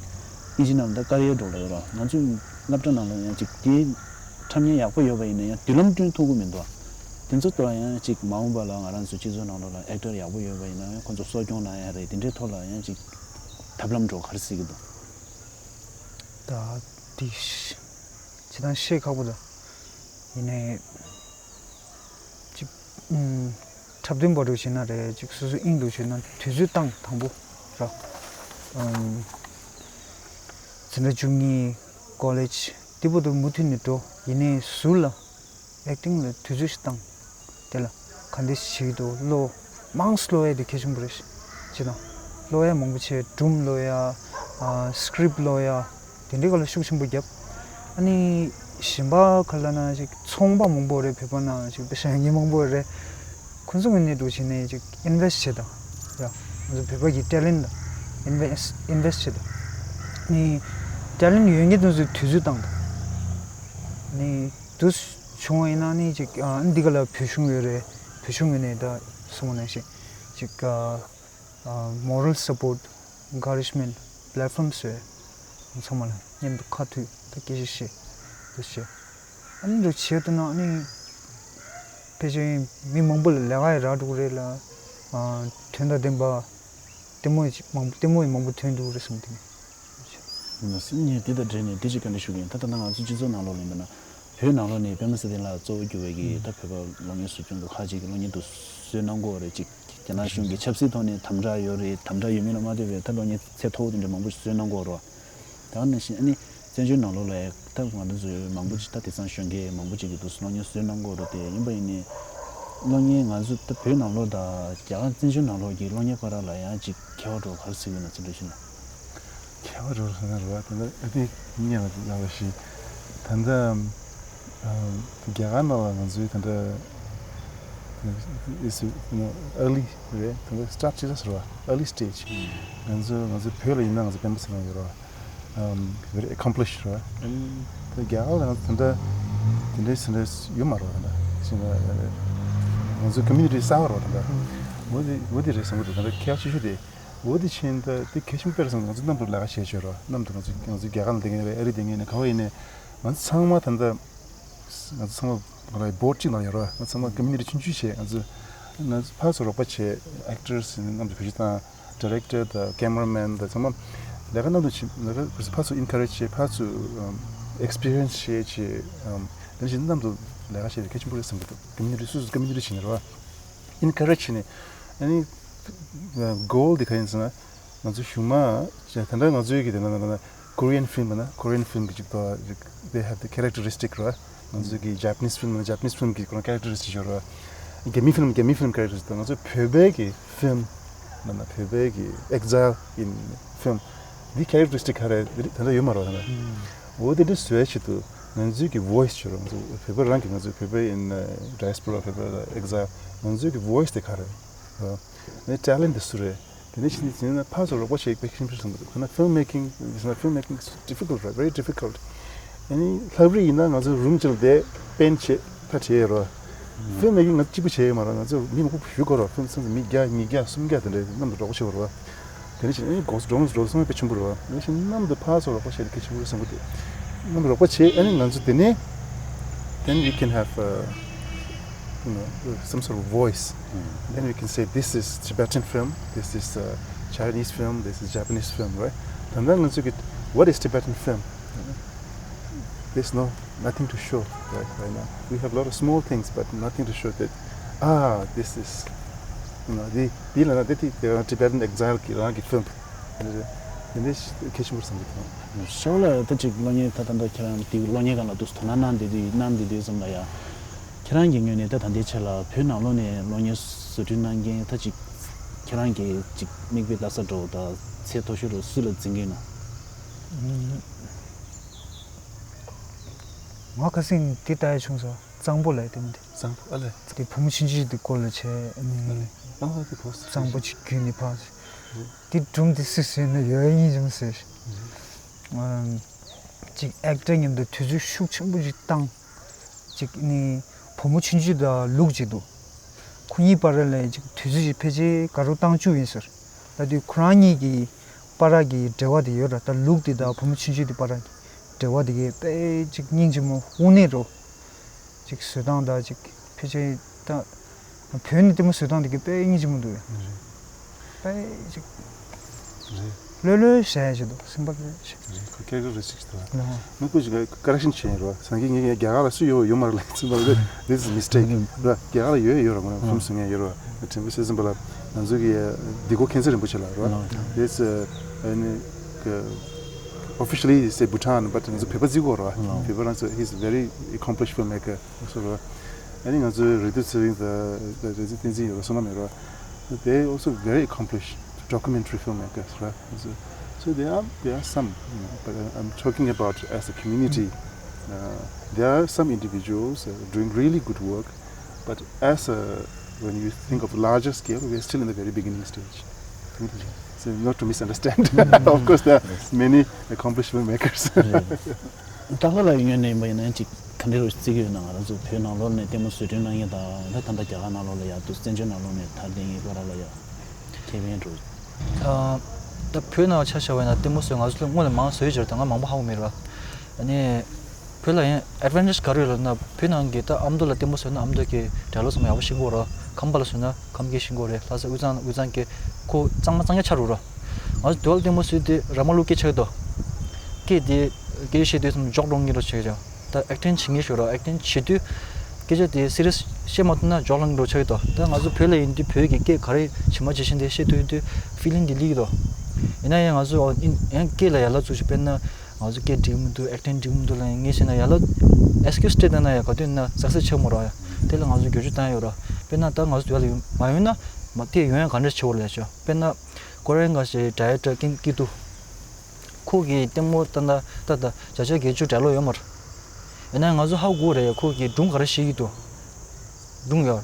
ཨིན་ཇི་ནང་ལ་ད་ཀ་རི་ཡར་འགྲོ་ལ་ཡོད་རོགས། ང་ཚོའི་སློབ་གྲྭ་ནང་ལ་ཡང་ཅིག་དེའི་འཁྲབ་མཁན་ཡག་པོ་ཡོད་པ་ཡིན་ན་ཡང་མདུན་ལམ་བསྐྲུན་ཐུབ་ཀྱི་མི་འདུག་དེ་ཚོ་ཐོག་ཡང་ཅིག་མ་འོངས་པ་ལ་ང་རང་ཚོ་སྤྱི་ཚོགས་ནང་ལོགས་ལ་ཨེག་ཊར་ཡག་པོ་ཡོད་པ་ཡིན་ན་ཡང་ཁོང་ཚོ་གསོ་སྐྱོང་གནང་ཡ་རེད། དེ་འདྲའི་ཐོག་ལ་ཡང་ཅིག་ཐབས་ལམ་འདྲ་བོ་ག་རེ་སྲིད་ཀྱི་འདུག་ད་དེ་ཤ་ཇི་ལྟར་བཤད་ཁག་པོ་འདུག་ཡིན་ནའི་ཅིག་ཨུམ། འཁྲབ་སྟོན་པ་འདྲ་བྱས་ན་རེད། ཅིག་སོ་སོ་དབྱིངས་འདྲ་བྱས་ན་དུས་ཚོད་བཏང་དང་པོ་ར། ཨམ། འཛིན་གྲྭ་བཅུ་གཉིས། ཀོ་ལེཇ་དེ་བར་དུ་མུ་མཐུད་ནས་འགྲོ། ཡིན་ནའི་ཟུར་ལ་ཨེག་ཊིང་ལ་དུས་ཚོད་ཞིག་བཏང་། དེ་ལ་ག་འདྲ་ཞིག་འདུག་ཀློག་མང་ཙམ་ཀློག་ཡ་དེ་གལ་ཆེན་པོ་རེད། ཅེས་དང་། ཀློག་ཡ་མང་པོ་བྱས། སྒྲུང་ཀློག་ཡ། ཨ། སི་ཀི་རིབ་ཀློག་ཡ། དེ་འདྲའི་སྐོར་ལ་ཤུགས་ཆེན་པོ་བརྒྱབ། ཨ་ནི་གཞན་པ་ག་ལབ་ན་ཅིག་ཚོང་པ་མང་པོ་རེད། བོད་པ་ནང་ཅིག་པེ་ཤ་ཡོད་མཁན་མང་པོ་རེད། ཁོང་ཚོ་ངོས་ནས་འདྲ་བྱས་ནས་ཅིག་ཨིན་ཝེ་སི་ཊི་བྱེད་དང་། ཡ། ང་ཚོ་བོད་པ་གི་ཊེ་ལེན་ཊི་ལ་ཨིན་ཝེ་སི་ཊི་ཨིན་ཝེ་སི་ཊི་བྱེད་དང་། ཨ་ནི་ཊེ་ལེན་ཊི་ཡོད་མཁན་དེ་ཚོ་དུས་ཚོད་བཏང་དང་། ཨ་ནི་དུས་བྱུང་བ་ཡིན་ན་ནི་ཅིག་ཨ། འདི་ག་ལ་བོད་གཞུང་ཡོད་རེད། བོད་གཞུང་ངོས་ནས་ད་གསུངས་པ་ནང་བཞིན་ཅིག་ཨ། ཨ། མོ་རལ་སཔོརྚ། ཨེན་ཀ་རེཇ་མེན་ཊི། པི་ལེཊ་ཕོམ་བཟོས། ཚང་མ་ལ་མཉམ་དུ་ཁ་མཐུད་དེ་སྐད་ཆ་བཤད། འདུ་བྱེད། ཨ་ནི་འདྲ་བྱེད་དུས་ན་ཨ་ནི་ཕལ་ཆེར་མི་མང་པོ་ལ་ལས་ཀ་ཡང་རག་འགྲོ་གི་རེད་ལ། ཨ། དོན་དང་ལྡན་པ་ལྟད་མོ་ཡང་མང་པོ་ལྟད་མོ་ཡང་མང་པོ་ཐོན་འདུག་རེད་བསམ་གྱི་འདུག་ངས་འདི་དང་འབྲེལ་ནས་འདི་ཅིག་བཀའ་འདྲི་ཞུ་གི་ཡིན། ད་ལྟ་ང་ཚོ་སྤྱི་ཚོགས་ནང་ལོགས་ལ་ཡིན་པ་ན། བོད་ནང་ལོགས་ནས་པད་མ་ཚེ་བརྟན་ལགས་གཙོ་བོ་གྱུར་པའི་གི་ད་བོད་པ་གློག་བརྙན་བཟོ་སྐྲུན་པ་ཁག་ཅིག་གིས་གློག་བརྙན་དེ་བཟོས་གནང་གི་ཡོད་རེད། ཅིག་རྒྱ་ནག་གཞུང་གི་ཆབ་སྲིད་ཐོག་ནས་དམ་དྲག་ཡོད་རེད། དམ་དྲག་ཡོད་མིན་ལ་མ་ལྟོས་པའི་ད་གློག་བརྙན་ཚད་མཐོ་པོ་དེ་འདྲ་མང་པོ་ཞིག་བཟོས་གནང་གི་ཡོད་རེད། ད་ག་ནང་བཞིན་ཨ་ནི་བཙན་བྱོལ་ནང་ལོགས་ལ་ད་ང་ཚོ་མང་པོ་ཅིག་ད་དེང་སང་གཞོན་སྐྱེས་མང་པོ་ཅིག་གིས་དེ་གློག་བརྙན་བཟོས་གནང་གི་ཡོད་རེད། དེ་ཡིན་པ་ཡིན་ནའི་གློག་བརྙན་ང་ཚོ་ད་བོད་ནང་ལོགས་དང་རྒྱ་གར་བཙན་བྱོལ་ནང་ལོགས་ཀྱི་གློག་བརྙན་བར་ལ་ཡང་ཅིག་ཁྱད་པར་འདྲ་བོ་ག་རེ་ཟེར་གྱི་ཡོད་ན་ཚོད་འདྲ་ཞིག་ན། ཁྱད་པར་འདྲ་བོ་ཟེར་ན་རེད་བ། ད་ལྟ་ཨ་ཏི་ཉེ་བ་ལ་བ་ཞིག་ད་ལྟ་རྒྱ་གར་ནང་ལ་ང་ཚོའི་ད་ལྟ་is you know early རེད། ད་ལྟ་སི་ཊཱཊ་བྱེད་ས་རེད་བ། early stage ང་ཚོ་ང་ཚོ་བོད་ལ་ཡིན་ན་ང་ཚོ་སྤེན་པ་ཚེ་རིང་ཡོད་རེད་བ། ཨམ་very accomplished རེད་བ། ད་རྒྱ་གར་ལ་ང་ཚོ་ད་ལྟ་དེ་འདྲའི་སེ་འདྲ་ཡོད་མ་རེད་བ། ད་ལྟ་ང་ཚོའི་community གསར་བ་རེད་བ། ད་ལྟ་འོ་དེ་འོ་དེ་རེད་བསམ་གྱི་འདུག་ད་ལྟ་གལ་ཆེ་ཤོས་དེ། འོ་དེ་ཕྱིན་ད་དེ་གལ་ཆེན་པོ་དཔེར་བཟུང་ང་ཚོ་གནམ་གྲུ་ལས་ཀ་བྱེད་བྱོས་རོགས། གནམ་གྲུ་ང་ཚོ་ང་ཚོ་རྒྱ་གར་ལ་བསྡད་མཁན་རེད། ཨ་རི་བསྡད་མཁན་རེད། ག་བ་ཡིན་ནའི་ང་ཚོ་ཚང་མ་ད་ལྟ་ང་ཚོ་ཚང་མ་ང་རང་བོར་ཌི་གཅིག་ནང་ཡོད་རོགས། ང་ཚོ་ཚང་མ་ཀོ་མུ་ནི་ཊི་ཆུང་ཆུང་བྱས། ང་ཚོ་ང་ཚོ་ཕར་ཚུར་རོགས་པ་བྱས། ཨེག་ཊར་སི་ཡིན་ནའི་གནམ་གྲུ་བེད་སྤྱོད་བཏང་། ཌི་རེག་ཊར་དང་ཀེ་མ་ར་མེན་དང་ཚང་མ་ལས་ཀ་གནམ་གྲུ་བྱེད། ལས་ཀ་ཕར་ཚུར་ཨེན་ཁ་རེཇ་བྱས། ཕར་ཚུར་ཨེག་སི་པི་རི་ཡན་སི་བྱས་བྱས། དེ་འདྲ་བྱས་ནས་གནམ་གྲུ་ལས་ཀ་བྱས་ཏེ་གལ་ཆེན་པོ་རེད་བསམ་གྱི་འདུག་ཀོ་མུ་ནི་ཊི་སོ་སོ་ཀོ་མུ་ནི་ཊི་བྱས་ནས་རོགས། ཨེན་ཁ་རེཇ་བྱས་ནས། ཨ་ནི་གོལ་དེ་ག་ཡིན་ཟེར་ན། ང་ཚོ་གཞུག་མ་ད་ལྟ་ང་ཚོའི་གི་དེ་ན་ན་ན་ཀོ་རི་ཡན་ཕི་ལམ་ན་ཀོ་རི་ཡན་ཕི་ལམ་གི་ཅིག་ད་they have the characteristic ར། ང་ཚོའི་གི་ཇ་པ་ནིས་ཕི་ལམ་ན་ཇ་པ་ནིས་ཕི་ལམ་གི་ཁོ་རང་ཀེ་རེག་ཊར་རི་སི་ཊིག་ཡོད་ར། རྒྱ་མི་ཕི་ལམ་རྒྱ་མི་ཕི་ལམ་ཀེ་རེག་ཊར་རི་སི་ཊིག་ད་ང་ཚོ་བོད་པའི་གི་ཕི་ལམ་ན་ན་བོད་པའི་གི་ཨེག་ཛའིལ་ཡིན་ཕི་ལམ་འདི་ཀེ་རེག་ཊར་རི་སི་ཊིག་ག་རེ་དེ་འདྲ་ཡོད་མ་རེད་བ། ད་ལྟ་འོ་དེ་འདྲ་བཟོ་ཡ་ཆེད་དུ་ང་ཚོའི་གི་ཝོ་ཡིས་ཆེད་དུ་ང་ཚོ་བོད་པ་རང་གི་ང་ཚོ་བོད་པ་ཡིན་ཌ་ཡ་སི་པོ་ར་བོད་པ་ཨེག་ཛའིལ་ང་ཚོའི་གི་ཝོ་ཡིས་དེ་ག་རེ་རེད། ངའི་ཊེ་ལེན་ཊི་དེ་སུ་རེད། དེ་ནས་ཕྱིན་ནས་ཕར་ཚུར་རོགས་པ་བྱེད་པའི་ཁྱིམ་ཚང་གི་ཁོ་ན་ཕིལམ་མེ་ཀིང་ཟེར་ན་ཕིལམ་མེ་ཀིང་ཌི་ཕི་ཁལ་ཊི་རེད། very difficult ཨ་ནི་ལྷ་རི་ཡིན་ན་ང་ཚོ་རུམ་གཅིག་ལ་བསྡད་པེན་བྱེད་ཕ་བྱེད་ཡོད་རོ། ཕིལམ་མེ་ཀིང་ང་ཚོ་གཅིག་པུ་བྱེད་ཡོད་མ་རེད། ང་ཚོ་མི་མང་པོ་ཞུ་དགོས་རོ། ཕིལམ་ཚང་མི་བརྒྱ་ཉིས་བརྒྱ་སུམ་བརྒྱ་དེ་འདྲའི་མཉམ་དུ་རོགས་པ་བྱེད་དགོས་རོ། དེ་ནས་ཕྱིན་ཨ་ནི་གོ་སི་ཌོན་སི་རོ་སོང་བའི་ཆེན་པོ་རོ། དེ་ནས་ཕྱིན་མཉམ་དུ་ཕར་ཚུར་རོགས་པ་བྱེད་དེ་གལ་ཆེན་པོ་རེད་བསམ་གི་འདུག་མཉམ་དུ་རོགས་པ་བྱེད་ཨ་ནི་ང་ཚོ་དེ་ནས་then we can have uh, you know, some sort of voice. Then we can say this is Tibetan film, this is uh, Chinese film, this is Japanese film, right? ད་ལྟ་ང་ཚོ་གི what is Tibetan film? There's no nothing to show right, right now. We have a lot of small things, but nothing to show that ah, this is you know, the the the Tibetan exile གི་རང་གི་ཕིལམ་དེ་འདྲ་གལ་ཆེན་པོ་བསམ་གི་འདུག་ཤོག་ལ་ད་ཅིག་གློག་བརྙན་ད་ད་ལྟ་ཁྱེད་རང་དེ་གློག་བརྙན་སྒང་ལ་འདུག་དོ་སྣང་གནང་བསྡད་དུས་གནང་བསྡད་དུས་ཙམ་ལ་ཡ། ཁྱེད་རང་གི་ངོས་ནས་ད་ད་ལྟའི་ཆ་ལ་བོད་ནང་ལོགས་ནས་གློག་བརྙན་བཟོ་སྐྲུན་གནང་མཁན་ད་ཅིག་ཁྱེད་རང་གི་ཅིག་མིག་དཔེ་ལྟ་ས་འདྲ་བོ་དང་ཚད་མཐོ་ཤོས་འདྲ་བོ་སུ་ལ་འཛིན་གྱི་ཡོད་ན། ང་ཁ་སང་དེ་ལྟ་ཡ་བྱུང་སོང་། གཙང་པོ་ལ་དེ་མི་དེ། གཙང་པོ་ཨ་ལས། དེ་བུ་མོ་ཆུང་ཆུང་དེ་སྐོར་ལ་བྱས་ནི། ཨ་ལས། གཙང་པོ་ཅིག་བརྒྱུད་ནས་ཕར། དེ་སྒྲུང་དེ་སུས་བཟོས་ན་ཡོད་ཡིན་ཅུང་ཟེར། ཅིག་ཨེག་ཊར་མཉམ་དུ་དུས་ཚོད་ཤུགས་ཆེན་པོ་ཅིག་བཏང་། ཅིག་ནི་བུ་མོ་ཆུང་ཆུང་དང་ལུག་ཅིག་འདུག་ཁོ་གཉིས་བར་ལ་ཅིག་དུས་ཚོད་ཅིག་ཕལ་ཆེར་དགའ་རབ་བཏང་བཅུག་ཡིན་ཟེར། ད་དུས་ཁོ་རང་གཉིས་ཀྱི་བར་གྱི་འབྲེལ་བ་དེ་ཡོད་ར། ད་ལུག་དེ་དང་བུ་མོ་ཆུང་ཆུང་དེ་བར་གྱི་འབྲེལ་བ་དེ་གའི་དཔེ་ཅིག་སྙིང་རྗེ་མོ་དབུགས་ནས་རོ། ཅིག་བཟོ་སྟངས་དང་ཅིག་ཕལ་ཆེར་ད་བོད་ནས་ལྟད་མོ་བཟོ་སྟངས་དེ་གའི་དཔེ་སྙིང་རྗེ་མོ་འདུག་ཡ། རེད། དཔེ་ཅིག་རེད། ལྷོད་ལྷོད་བྱས་ཞིག་འདུག་སེམས་པ་ལྷོད་ཞིག་རེད། ཁོ་ཀེ་རེག་ཊར་སི་ཊིག་དེ་རེད། ནོ། མི་སྐུ་ཞིག་ཀ་རེག་ཤན་བྱས་ཡིན་རོ། སང་གི་ངས་རྒྱ་གར་ལ་སུ་ཡོད་ཡོད་མ་རེད་ལབ་ཚུལ་མ་རེད། This is mistake. ར་རྒྱ་གར་ལ་ཡོད་ཡོད་ར། ང་རང་ཁུམ་སུ་ངས་ཡོད་རོ། དྲན་པ་སེ་ཟིན་པ་ལ་ང་ཚོ་གི་འདི་གོ་མཁྱེན་བརྩེ་རིན་པོ་ཆེ་ལ་རོ། This ཨ་ནི་officially say Bhutan, but ང་ཚོ་བོད་པ་བརྩི་གོ་རོ། བོད་པ་རང་ཚོ། He's very accomplished filmmaker. So རོ། ཨ་ནི་ང་ཚོའི་རེ་ཏུ་ཚེ་རིང་དང་རེ་ཚེ་བསྟན་འཛིན་ཡོད་རོ། བསོད་ནམས་ཡོད་རོ། They also very accomplished documentary filmmakers, right? So, so there are there are some, you know, but uh, I'm talking about as a community. Uh, there are some individuals uh, doing really good work, but as a when you think of larger scale, we are still in the very beginning stage. So not to misunderstand. Of course, there are many accomplished filmmakers. སྟག་ལྷ་ལགས་ཀྱི་ངོས་ནས་ཡིན་པ་ཡིན་ན་ཅིག་ག་འདྲ་རུ་བརྩི་གི་ཡོད་ན། ང་རང་ཚོ་བོད་ནང་ལོགས་ནས་ལྟད་མོ་བཟོ་སྐྲུན་གནང་མཁན་དང་ད་ད་ལྟ་རྒྱ་གར་ནང་ལོགས་ལ་ཡ་དུ་བཙན་བྱོལ་ནང་ལོགས་ནས་དར་བསྟན་མཁན་སྐོར་ལ་ཡ་ཁེ་ཕན་འགྲོ། ཨ། ད་བོད་ནང་ཆ་བཞག་པ་ཡིན་ན་ལྟད་མོ་བཟོ་ང་ཚོ་སྔོན་ལ་མང་བཟོ་ཡི་ཅིག་རེད། ད་ང་མང་པོ་ཧ་གོ་མེད་ར། ཨ་ནི་བོད་ལ་ཡང་ཨེ་ཌི་ཝན་ཊེ་ཇི་ག་རེ་ཡོད་ལབ་ན། བོད་ནང་གི་ད་ཨ་མདོ་ལ་ལྟད་མོ་བཟོས་ན་ཨ་མདོ་གི་འགྲེལ་ལོ་ཚང་མ་ཡག་པོ་ཤེས་ཀྱི་ཡོད་ར། ཁམས་པ་ལ་བཟོས་ན་ཁམས་སྐད་ཤེས་ཀྱི་ཡོད་རེད། ལྷ་ས་དབུས་གཙང་དབུས་གཙང་སྐད་ཁོ་གཙང་མ་གཙང་རྐྱང་ཆགས་འགྲོ་ར། ང་ཚོ་བོད་ལ་ལྟད་མོ་བཟོས་དུས་ར་མ་ལུག་སྐད་ཆགས་ཀྱི་འདུག་སྐད་དེ་སྐད་ཆ་བཤད་དུས་ཙམ་འཇོག་འགྲོ་ངེས་རོ་ཆགས་ཀྱི་འདུག་ད་ཨེག་ཊིང་བྱེད་མཁན་ཞིག་རོ། ཨེག་ཊིང་བྱེད་དུས་སྐད་ཆ་དེ་སི་རི་ཡས་བཤད་མ་ཐུབ་ན་འཇོག་ལངས་འགྲོ་ཆགས་ཀྱི་འདུག་ད་ང་ཚོ་བོད་ལ་ཡིན་དུས་བོད་ཀྱི་སྐད་ག་རེ་ཇི་མ་ཇི་བཞིན་དེ་བཤད་ཐུབ་ཡོད་དུས་ཕི་ལིང་དེ་སླེབས་ཀྱི་འདུག་ཡིན་ན་ཡང་ང་ཚོ་ཡང་སྐད་ལ་ཡ་ལ་བཙུགས་ཤིག་དཔེར་ན་ང་ཚོ་སྐད་འགྲིག་མི་འདུག་ཨེག་ཊིང་འགྲིག་མི་འདུག་ལབ་ཡིན། ངས་བཤད་ན་ཡ་ལ་ཨེག་སི་ཀིའུ་སི་སྤྲད་བཏང་ན་ཡ་ག་དུས་ན་སག་སེ་སི་ཆགས་མ་རེད་ཡ། དེ་ལ་ང་ཚོ་བསྒྱུར་བཅོས་བཏང་ཡོད་ར། དཔེར་ན་ད་ང་ཚོ་དེ་བ་ལ་ཡོད་མ་ཡོད་ན་མ་དེ་ཡོང་ཡ་ག་འདྲ་བྱེད་དགོས་རེད་ལབ་ཤོག་དཔེར་ན་ཁོ་རང་ག་ཞིག་ཌའི་རེག་ཊར་ཀིན་ཀི་ཏུ། ཁོ་གི་ལྟད་མོ་ད་ད་ད་ད་བརྒྱ་ཆ་བརྒྱད་ཅུ་འགྲེལ་ལོ་ཡོད་མ་རེད། ཡིན་ན་ང་ཚོ་ཧ་གོ་རེད། ཁོ་གི་སྒྲུང་ག་རེ་བཤད་ཀྱི་འདུག་སྒྲུང་ཡོད།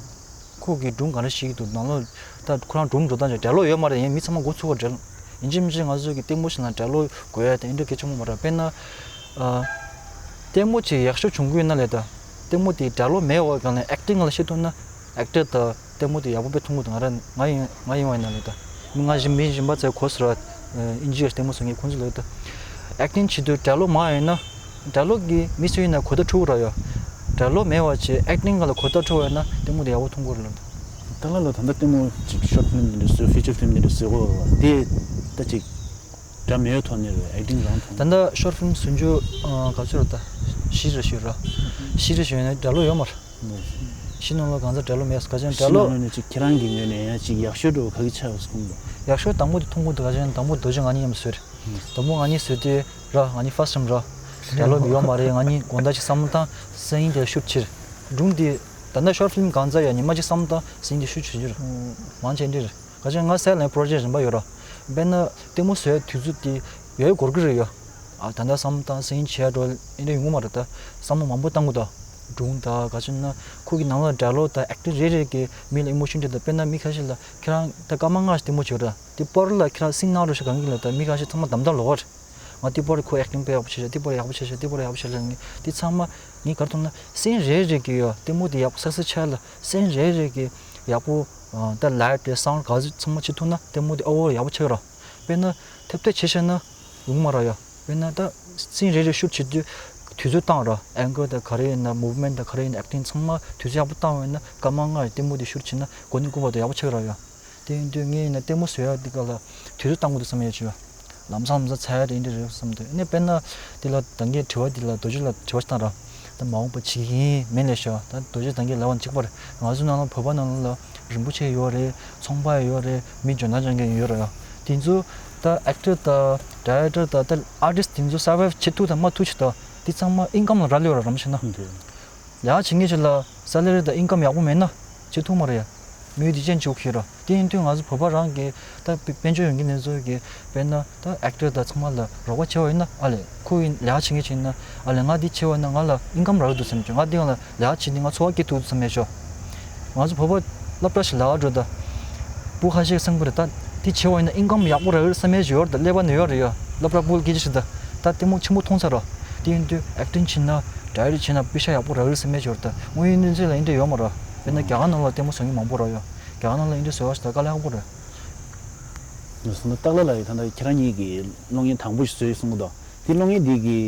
ཁོ་གི་སྒྲུང་ག་རེ་བཤད་ཀྱི་འདུག་ནང་ལོགས་ད་ཁོ་རང་སྒྲུང་འགྲོ་སྟངས་ཅིག་འགྲེལ་ལོ་ཡོད་མ་རེད། ཡིན་མི་ཚང་མ་མགོ་ཚོས་པ་འགྲེལ། ཡིན་གཅིག་མིན་གཅིག་ང་ཚོ་གི་ལྟད་མོ་ཞིག་ལ་འགྲེལ་ལོ་དགོས་ཡ་དེ་འདྲ་གལ་ཆེན་པོ་མ་རེད། དཔེར་ན། ཨ། ལྟད་མོ་ཅིག་ཡག་ཤོས་བྱུང་གི་ཡོད་ན་ལས་ད། ལྟད་མོ་དེ་འགྲེལ་ལོ་མེད་པའི་སྒང་ལ་ཨེག་ཊིང་ལ་བཤད་ཐུབ་ན། ཨེག་ཊར་དང་ལྟད་མོ་དེ་ཡག་པོ་དཔེ་མཐོང་གི་འདུག་ང་རང་ང་ཡིན་ང་ཡིན་པ་ཡིན་ན་ལས་ད། མི་ང་བཞིན་མི་གཞན་པ་ཚོའི་གོ་སོང་ར། ཨིན་ཇི་ཡི་ལྟད་མོ་བཟོ་མཁན་ཁོང་ཚོ་ལས་ད། ཨེག་ཊིང་བྱེད་དུས་འགྲེལ་ལོ་མང་ཡོད་ན། འགྲེལ་ལོ་གི་མི་ཚོ་ཡིན་ན་གོ་བརྡ་འཕྲོད་ཀྱི་ར་ཡོད། འགྲེལ་ལོ་མེད་པ་བྱས་ཨེག་ཊིང་སྒང་ལ་གོ་བརྡ་འཕྲོད་པ་ཡོད་ན་ལྟད་མོ་དེ་ཡག་པོ་མཐོང་གི་རེད་ལ། ད་ལ་ལ་ད་ལྟ་ལྟད་མོ་ཅིག་ཤོར་ཕི་ལིམ་དེ་འདྲ་བཟོས། ཕི་ཅར་ཕི་ལིམ་དེ་འདྲ་བཟོས་གོ་དེ་ད་ཅིག་འདྲ་མེད་ཐོག་ནས་རེད། ཨེག་ཊིང་རང་ཐོག་ད་ལྟ་ཤོར་ཕི་ལིམ་བཟོ་རྒྱུ་ག་ཚོད་རེད། ད་བཞི་རེ་བཞི་ར། བཞི་རེ་བཞི་ཡོད་ན་འགྲེལ་ལོ་ཡོད་མ་རེད། བཞི་ནང་ལོགས་གང་ཚ་འགྲེལ་ལོ་མེད་ག་ཅན་འགྲེལ་ལོ། ནང་ནས་ཅིག་ཁྱེད་རང་གི་ངོས་ནས་ཡང་ཅིག་ཡག་ཤོས་འགྲོ་ག་གི་ཆགས་སོང་། ཡག་ཤོས་དང་པོ་དེ་མཐོང་གི་འདུག་ག་ཅན་དང་པོ་རྡོ་རྗེ་ང་གཉིས་མཉམ་བཟོས་རེད། དང་པོ་ང་གཉིས་བཟོས་དུས་ར་ང་གཉིས་ཕར་སི་ཊི་ཊེམ་ར། འགྲེལ་ལོ་མི་ཡོང་མ་རེད། ང་གཉིས་དགོང་དག་ཅིག་བསམ་བློ་བཏང་སང་ཉིན་དེ་ཤུཊ་བྱེད། སྒྲུང་འདི་ད་ལྟ་ཤོར་ཕི་ལིམ་གང་ཚ་ཡ་ཉི་མ་གཅིག་བསམ་བློ་བཏང་སང་ཉིན་དེ་ཤུཊ་བྱེད་རྒྱུ་རེད། མང་ཆེ་འདི་རེད། ག་ཅན་ང་སའི་ལན་པོ་རོ་ཇེག་གཞན་པ་ཡོད་ར། དཔེར་ན་ལྟད་མོ་བཟོ་ཡ་དུས་ཚོད་དེ་ཡོད་འགོར་གི་རེད་ཡོད། ཨ་ད་ལྟ་བསམ་བློ་བཏང་སང་ཉིན་བྱེད་ཡ་འགྲོ་ཨེ་འདྲ་ཡོང་གི་མ་རེད། ད་བསམ་བློ་མང་པོ་བཏང་དགོས་ད། སྒྲུང་ད་ག་ཅན་ན་ཁོ་གི་ནང་ལ་འགྲེལ་ལོ་ད་ཨེག་ཊར་རེ་རེ་གི་མི་ལ་ཨི་མོ་ཤན་སྤྲད་ད། དཔེར་ན་མི་ཁ་ཤས་ལ་ཁྱེད་རང་ད་སྐར་མ་ལྔ་ཞིག་ལྟད་མོ་བྱེད་ར། དེ་པར་ལ་ཁྱེད་རང་སིང་གནང་རོགས་ཞེས་གང་གི་ལ་ད་མི་ཁ་ཤས་ཚང་མ་དམ་དམ་ལོག་ར། ང་དེ་པར་ཁོ་ཨེག་ཊིང་དཔེ་ཡག་པོ་བྱས་ཤག་དེ་པར་ཡག་པོ་བྱས་ཤག་དེ་པར་ཡག་པོ་བྱས་ཤག་ལབ་ངས་དེ་ཚང་མ་ངས་ག་རེ་མཐོང་ན་སེན་རེ་རེ་གི་ཡོད་ལྟད་མོ་དེ་ཡག་པོ་སག་སེ་སི་ཆགས་ལ་སེན་རེ་རེ་གི་ཡག་པོ་ད་ལའིཊ་རེད་སའུན་ག་ཚོད་ཚང་མ་བྱེད་ཐུབ་ན་ལྟད་མོ་དེ་ཨོ་ཝར་ཡག་པོ་ཆགས་ར། དཔེར་ན་ཐེབས་ཐེབས་བྱས་ཤག་ན་ཡོང་མ་ར་ཡ། དཔེར་ན་ད་སེན་རེ་རེ་ཤུཊ་བྱེད་དུས་དུས་ཚོད་བཏང་ར། ཨེང་གལ་དང་ག་རེ་ཡིན་ན་མུབ་མེན་ཊི་དང་ག་རེ་ཡིན་ན་ཨེག་ཊིང་ཚང་མ་དུས་ཚོད་ཡག་པོ་བཏང་བ་ཡིན་ན་སྐར་མ་ལྔ་ལྟད་མོ་དེ་ཤུཊ་བྱེད་ན་གོ་ནི་ཀུ་བ་དང་ཡག་པོ་ཆགས་ར་ཡ། དེ་ཡིན་དུས་ངས་ཡིན་ན་ལྟད་མོ་བཟོ་ཡག་འདི་ག་ལ་དུས་ཚོད་བཏང་དགོས་འདུག་བསམ་ཡོད་ཅིག་ཡོད། ལམ་སང་ལམ་སང་ཚར་ཡག་དེ་འདྲ་རེད་བསམ་འདུག་ཨ་ནི་དཔེར་ན་དེ་ལ་ད་གིན་དྲི་བ་འདི་ལ་རྡོ་རྗེ་ལ་དྲི་བ་ཞིག་བཏང་ར། ད་མ་འོངས་པ་བྱེད་ཀྱི་ཡིན་མིན་ལབ་ཤག་ད་རྡོ་རྗེ་ད་གིན་ལབ་པ་གཅིག་པ་རེད། ང་ཚོ་ནང་ལ་བོད་པ་ནང་ལ་རིན་པོ་ཆེ་ཡོད་རེད། ཚོང་པ་ཡོད་རེད། མི་འཇོན་ཐང་ཅན་གྱི་ཡོད་རེད་ཡ། དེ་ཚོ་ད་ཨེག་ཊར་དང་ཌའི་རེག་ཊར་དང་ད་ཨར་ཊིསི་དེ་ཚོ་སར་བའིབ་བྱེད་ཐུབ་དང་མ་ཐུབ་ཅིག་ད་དེ་ཚང་མ་ཨིན་ཀམ་ལ་རག་ལས་ཡོད་ར་རམ་ཤེ་ན། ལས་ཀ་བྱེད་མཁན་ཞིག་ལ་སེ་ལ་རི་དང་ཨིན་ཀམ་ཡག་པོ་མེད་ན་བྱེད་ཐུབ་མ་རེད་ཡ། མི་དེ་ཅན་བྱེད་དགོས་ཀྱི་རེད། དེ་ཡིན་དུས་ང་ཚོ་བོད་པ་རང་གི་ད་དཔལ་འབྱོར་ཡོད་མཁན་དེ་ཚོ་གི་དཔེར་ན་ད་ཨེག་ཊར་དང་ཚང་མ་ལ་རོགས་པ་བྱས་པ་ཡིན་ན་ཨ་ལས་ཁོ་ཡིན་ལས་ཀ་བྱེད་མཁན་ཅིག་ཡིན་ན་ཨ་ལས་ང་འདི་བྱས་པ་ཡིན་ན་ང་ལ་ཨིན་ཀམ་རག་གི་འདུག་བསམ་བྱུང་། ང་འདི་སྒང་ལ་ལས་ཀ་བྱེད་ནས་ང་འཚོ་བ་སྐྱེལ་ཐུབ་འདུག་བསམ་ཡས་ཤོག་ང་ཚོ་བོད་པ་སློབ་གྲྭ་ཞིག་ལ་འགྲོ་ད། བུ་ཁ་ཤས་སེམས་ཁུར་ད་དེ་བྱས་པ་ཡིན་ན་ཨིན་ཀམ་ཡག་པོ་རག་གི་རེད་བསམ་ཡས་ཅིག་ཡོད་རེད་ད། ཀླད་པ་ནས་ཡོད་རེད་ཡ། སློབ་གྲྭ་ཕྲུ་གུ་སྐད་ཆ་ཞིག་ད་ད་ལྟད་མོ་ཆེན་པོ་མཐོང་ཚར་རོ། དེ་ཡིན་དུས་ཨེག་ཊིང་བྱེད་ན་ཌའི་རེག་བྱེད་ན་པེ་ཤ་ཡག་པོ་རག་གི་རེད་བསམ་ཡས་ཅིག་ཡོད་རེད་ད། དངོས་ཡོད་གནས་ཚུལ་ལ་འདི་འདྲ་ཡོད་མ་རེད། དཔེར་ན་རྒྱ་གར་ནང་ལ་ལྟད་མོ་བཟོ་མཁན་མང་པོ་རེད་ཡ། རྒྱ་གར་ནང་ལ་འདི་འདྲ་བཟོ་བ་ཞིག་ད་དཀའ་ལས་ཁག་པོ་རེད། ལགས་སོ། ད་སྟག་ལྷ་ལགས་ཀྱིས་ད་ལྟ་ཁྱེད་རང་གཉིས་ཀྱིས་གློག་བརྙན་དང་པོ་ཞིག་བཟོས་ཡོད་གསུང་གི་འདུག་དེ་གློག་བརྙན་འདི་གི་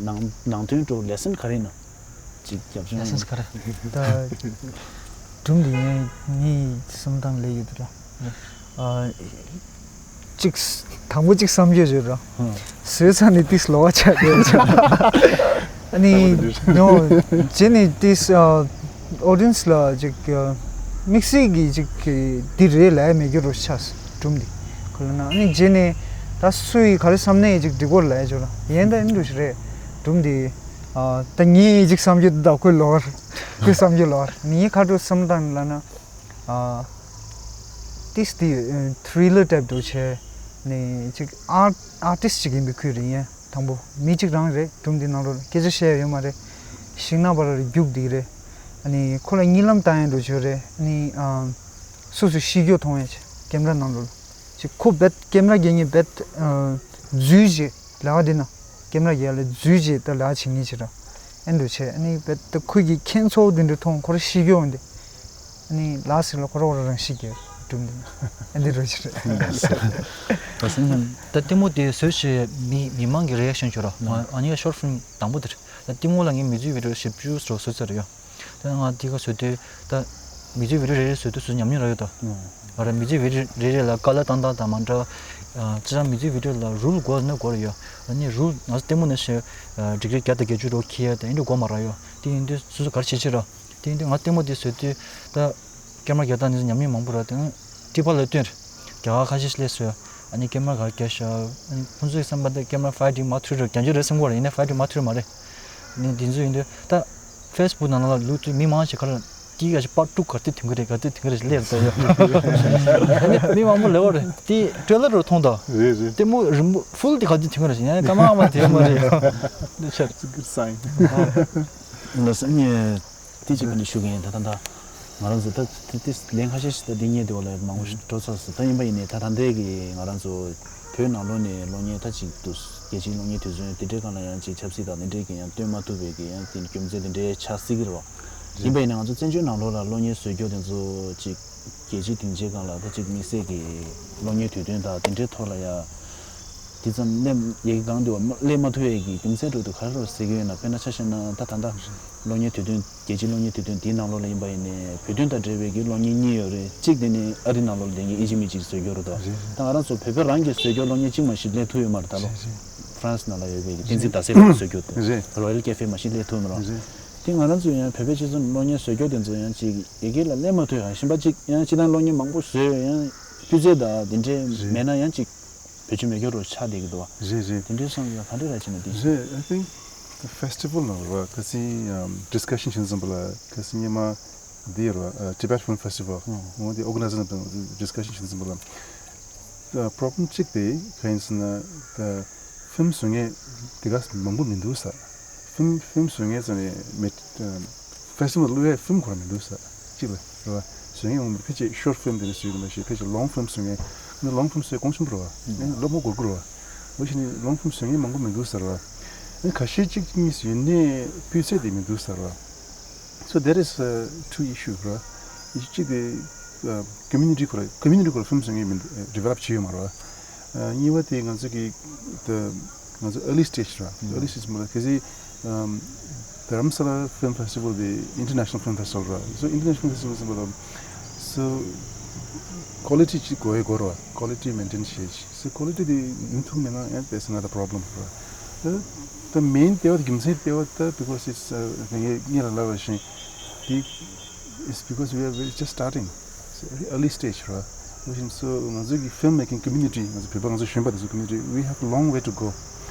ནང་ནང་དོན་འདྲ་བོ་ལེ་སན་ག་རེ་ཡིན་ན། ཅིག་རྒྱབ་ལྗོངས། ལེ་སན་ག་རེ། ད་སྒྲུང་འདི་ངས་ངའི་བསམ་སྟངས་ལས་ཡོད་དེ་ར། ཨ། གཅིག་དང་པོ་གཅིག་བསམ་རྒྱུ་ཡོད་ར། ཧུམ། བཟོས་ཚར་ནས་ཏིས་ལོག་ཆགས་ཡོད་ཆགས། ཨ་ནི་ནོ་རྗེས་ནས་ཏིས་ཨོ་ཌི་ཡན་སི་ལ་ཅིག་དམིགས་བསལ་གྱི་ཅིག་འདི་རེད་ལབ་ཡ་མེད་རྒྱུ་རུ་ཆགས་སྒྲུང་འདི་ཁོ་ལ་ན། ཨ་ནི་རྗེས་ནས་ད་སུ་ཡིས་ག་རེ་བསམ་ནས་ཅིག་འགྲིག་གོ་ལབ་ཡ་ཅོ་ལ་ཡན་ད་ཨིན་རུ་ཞིག་རེད། སྒྲུང་འདི་ཨ་ད་ངས་ཅིག་བསམ་རྒྱུ་འདི་ད་ཁོས་ལོག་ཁོས་བསམ་རྒྱུ་ལོག་ངས་ག་རུ་བསམ་སྟངས་ལ་ན། ཨ་ཏིས་ཏི་ཐི་རི་ལར་ཊའིབ་འདྲ་བྱས་ནས་ཅིག་ཨར་ཨར་ཊིསི་ཅིག་ཡིན་པའི་ཁུལ་རེད། ཡིན་དང་པོ་མི་གཅིག་རང་རེད། སྒྲུང་འདི་ནང་ལོགས་ལ་སྐད་ཆ་བཤད་ཡ་ཡོད་མ་རེད། ཤིང་ནགས་པ་ར་རྒྱུགས་འདི་རེད། ཨ་ནི་ཁོ་ལ་གཉིད་ལམ་བཏང་ཡ་འདྲ་བྱས་རེད། ཨ་ནི་ཨ་སོ་སོའི་ཤི་རྒྱུ་མཐོང་ཡ་ཅིག་ཀེམ་ར་ནང་ལོགས་ལ་ཅིག་ཁོ་བེད་ཀེམ་ར་རྒྱག་མཁན་བེད་ཨ་འཛུལ་རྗེས་ལ་འདི་ན་ཀེམ་ར་རྒྱག་ལ་འཛུལ་རྗེས་ད་ལ་བྱེད་མཁན་ཅིག་ར། ཨེ་འདྲ་བྱས་ཨ་ནི་བེད་ཁོ་གི་ཁྱེད་ཚོ་འདི་འདྲ་མཐོང་ཁོ་ར་ཤི་རྒྱུ་འོང་འདི། ཨ་ནི་ལ་སི་ལ་ཁོ་ར་ཁོ་ར་རང་ཤི་རྒྱུ་སྒྲུང་འདི་ཨེ་འདི་རུ་ཅིག་རེད། ད་སེམས་ནང་ད་ལྟད་མོ་དེ་བཟོས་བྱས་མི་མི་མང་གི་རི་ཨེག་ཤན་བྱོས་ར། ང་ཨ་ནི་ཤོར་ཕིལམ་དང་པོ་དེ་རེད། ད་ལྟད་མོ་ལ་ངས་མིའུ་ཛིག་བི་ཌི་ཡོ་བཞི་བཅུ་ཙམ་བཟོས་ཚར་ཡོད། ད་ང་དེ་ག་བཟོས་དུས་ད་མིའུ་ཛིག་བི་ཌི་ཡོ་རེ་རེ་བཟོས་དུས་སུ་ཉམས་མྱོང་རག་ཡོད་ད། ང་རང་མིའུ་ཛིག་བི་ཌི་ཡོ་རེ་རེ་ལ་ཀ་ལར་བཏང་སྟངས་དང་མ་འདྲ། ཨ་སྤྱིར་བཏང་མིའུ་ཛིག་བི་ཌི་ཡོ་ལ་རུལ་དགོས་ན་དགོས་རེད་ཡོད། ཨ་ནི་རུལ་ང་ཚོ་ལྟད་མོ་ནང་བཞིན་ཨ་ཌིག་རི་བརྒྱ་དང་བརྒྱད་ཅུ་རོ་ཁྱེར་ཡ་དང་ཨེ་འདྲ་དགོས་མ་རག་ཡོད། དེ་ཡིན་དུས་སོ་སོ་ག་རེ་བྱེད་ཆེད་ར། དེ་ཡིན་དུས་ང་ལྟད་མོ་དེ་བཟོས་དུས་ད་ཀེམ་ར་རྒྱག་སྟངས་ནི་ཉམས་མྱོང་མང་པོ་རག་དེ་ཡང་ཊི་བར་ལ་སྟོན་རེད། རྒྱ་གར་ཁ་ཤས་ཤིག་སླེབས་སོང་། ཨ་ནི་ཀེམ་ར་ག་རེ་རྒྱག་ཤག་ཨ་ནི་ཁོང་ཚོའི་བསམ་པ་དེ་ཀེམ་ར་ཕའི་ཊིང་མ་ཐུལ་རེད། རྒྱང་ཆུ་རེད་བསམ་གོ་རེད། ཡིན་ནའི་ཕའི་ཊིང་མ་ཐུལ་མ་རེད། ཨ་ནི་དེ་ཚོ་ཡིན་དུས་ད་ཕེ་སི་བུག་ནང་ལ་ལུག་དུས་མི་མང་ཞིག་ག་རེ་ཏི་ག་ཞིག་པར་ཊུ་ག་དུས་ཐོན་གི་རེད། ག་དུས་ཐོན་གི་རེད་ལབ་ད་ཡོད། ཨ་ནི་མི་མང་པོ་ལབ་པ་རེད། དེ་ཊེ་ལར་རུ་མཐོང་ད། རེད་རེད། ལྟད་མོ་རིང་པོ་ཕུལ་དེ་ག་དུས་ཐོན་གི་རེད་ཡང་སྐར་མ་ཨ་མ་དེ་ཡོད་མ་རེད། འདི་ཆར། It's a good sign. ལགས་སོ། ངས་དེ་གཅིག་ག་ནས་ཞུ་གི་ཡིན། ད་ད་ད་ང་རང་ཚོ་ད་དེ་དེ་ལན་ཁ་ཤས་ཤིག་ད་འདི་ཉེ་དེ་བ་ལ་མང་པོ་ཞིག་འགྲོ་ཚར་སོང་། ད་ཡིན་པ་ཡིན་ནའི་ད་ད་ལྟའི་གི་ང་རང་ཚོ་བོད་ནང་ལོགས་ནས་གློག་བརྙན་ད་ཅིག་ཏུ་རྒྱལ་སྤྱིའི་གློག་བརྙན་དུས་ཚོད་དེ་འདྲའི་སྒང་ལ་ཡང་ཅིག་ཆབ་སྲིད་དང་དེ་འདྲའི་གི་ཡང་སྟོན་མ་ཐུབ་པའི་གི་ཡང་དེ་རྒྱུ་མཚན་དེ་འདྲའི་ཆགས་སྲིད་ཀྱི་རེད་བ། ཡིན་པ་ཡིན་ནའི་ང་ཚོ་བཙན་བྱོལ་ནང་ལོགས་ལ་གློག་བརྙན་བཟོ་རྒྱུ་དེ་ཚོ་ཅིག་རྒྱལ་སྤྱིའི་སྡིངས་ཆའི་སྒང་ལ་ད་ཅིག་དམིགས་བསལ་གྱི་གློག་བརྙན་དུས་སྟོན་དང་དེ་འདྲའི་ཐོག་ལ་ཡ་དེ་ཙམ་སླེབས་ཡ་གི་སྒང་དུ་བ་སླེབས་མ་ཐུབ་ཡ་གི་རྒྱུ་མཚན་འགྲོ་དུས་ག་རེ་རེད་ཟེར་གྱི་ཡོད་ན། དཔེར་ན་ཆ་བཞག་ན་ད་ད་ལྟ་གློག་བརྙན་དུས་སྟོན་རྒྱལ་སྤྱིའི་གློག་བརྙན་དུས་སྟོན་དེའི་ནང་ལོགས་ལ་ཡིན་པ་ཡིན་ནའི་བོད་དོན་དང་འབྲེལ་བའི་གི་གློག་བརྙན་གཉིས་ཡོད་རེད། གཅིག་དེ་ནི་ཨ་རི་ནང་ལོགས་ལ་ལས་ངན་ཨེ་ཅི་མི་གཅིག་བཟོས་ཡོད་རེད་དོ། རེད་རེད། ད་ང་རང་ཚོ་བོད་པ་རང་གིས་བཟོས་རྒྱུ་གློག་བརྙན་གཅིག་མ་གཞི་སླེབས་ཐུབ་ཡོད་མ་རེད། ད་ལོ་རེད་རེད། ཧྥ་རན་སི་ནང་ལ་ཡོད་པའི་གི་བསྟན་འཛིན་ཟླ་སྲས་ལགས་བཟོས་རྒྱུ་དེ་རེད། རོ་ཡལ་ཀེ་ཧྥེ་མ་གཞི་སླེབས་ཐུབ་མ་རེད། རེད། དེ་ང་རང་ཚོ་ཡང་བོད་པའི་སྤྱི་ཚོགས་གློག་བརྙན་བཟོ་རྒྱུ་དེ་ཚོ་ཡང་ཅིག་ཡ་གི་ལ་སླེབས་མ་ཐུབ་ཡང་གཞན་པ་ཅིག་ཡང་སྤྱིར་བཏང་གློག་བརྙན་མང་པོ་བཟོས་ཡང་སྤུས་ཚད་དང་དེ་འདྲའི་རེད། མེད་ན་ཡང་ཅིག་བེད་སྤྱོད་མེད་རྒྱུ་རུ་ཆགས་བསྡད་ཀྱི་འདུག་བ། རེད་རེད། དེ་འདྲའི་བསམ་ཡོད་ག་འདྲ་ར་བྱས་ན་འདི་ཞིག་རེད། I think the festival ནང་ར་ཁ་སང་discussion བྱེད་ཙམ་པ་ལ་ཁ་སང་ཉི་མ་འདི་ར་Tibet Film Festival ཨོ་འོ་འདི་organizer ནང་discussion བྱེད་ཙམ་པ་ལ། problem གཅིག་དེ་ག་ཡིན་ཟེར་ན། ད་ཕིལམ་བཟོ་མཁན་དེ་ག་མང་པོ་མི་འདུག་ས། ཕིལམ་ཕིལམ་བཟོ་མཁན་ཟེར་ནས་མེད། ཕེ་སི་ཊི་བལ་བླུག་ཡས་ཕིལམ་ཁོ་རང་མི་འདུག་ས། གཅིག་ལ་རེད་བ། བཟོ་མཁན་ཡོང་ཕལ་ཆེར་ཤོར་ཕིལམ་དེ་འདྲ་བཟོ་གི་མ་ཤེས། ཕལ་ཆེར་ལོང་ཕིལམ་བཟོ་མཁན་ནི་ལོང་ཕིལམ་བཟོ་ཡས་གོང་ཆེན་པོ་རེད་བ། ཨེ་ལོ་མང་པོ་འགོར་གི་རེད་བ། འོ་ཞིག་ནི་ལོང་ཕིལམ་བཟོ་མཁན་མང་པོ་མི་འདུག་ས་རེད་བ། ཨེ་ཁ་ཤས་གཅིག་གཉིས་ཡོད་ནའི་སྤུས་ཚད་དེ་མི་འདུག་ས་རེད་བ། So there is uh, two issue ར། issue གཅིག་དེ་community ཁོ་ར་community ཁོ་ར་ཕིལམ་བཟོ་མཁན་མི་འདུག develop བྱས་ཡོད་མ་རེད་བ། གཉིས་པ་དེ་ང་ཚོ་གི་ད་ང་ཚོ་early stage ར། early stage མ་རེད། གལ་སྲིད་Dharamsala Film Festival དེ་international film festival ར། So international film festival ཟེར་བ་ལ། So quality གཅིག་དགོས་ཡས་དགོས་ར། quality maintain བྱེད་ཅིག So quality དེ་ཡིན་ཐུབ་མེད་ན་ཡང་that's another problem ར། ད་main ལྟེ་བ་དེ་རྒྱུ་མཚན་ལྟེ་བ་ད་because it's ངས་ངས་ལ་ལབ་པ་བཞིན་དེ it's because we are very just starting. It's a very early stage ར། བཞིན་so ང་ཚོ་གི་film making community ང་ཚོ་བོད་པ་ང་ཚོ་གཞོན་པ་དེ་ཚོ་community we have long way to go.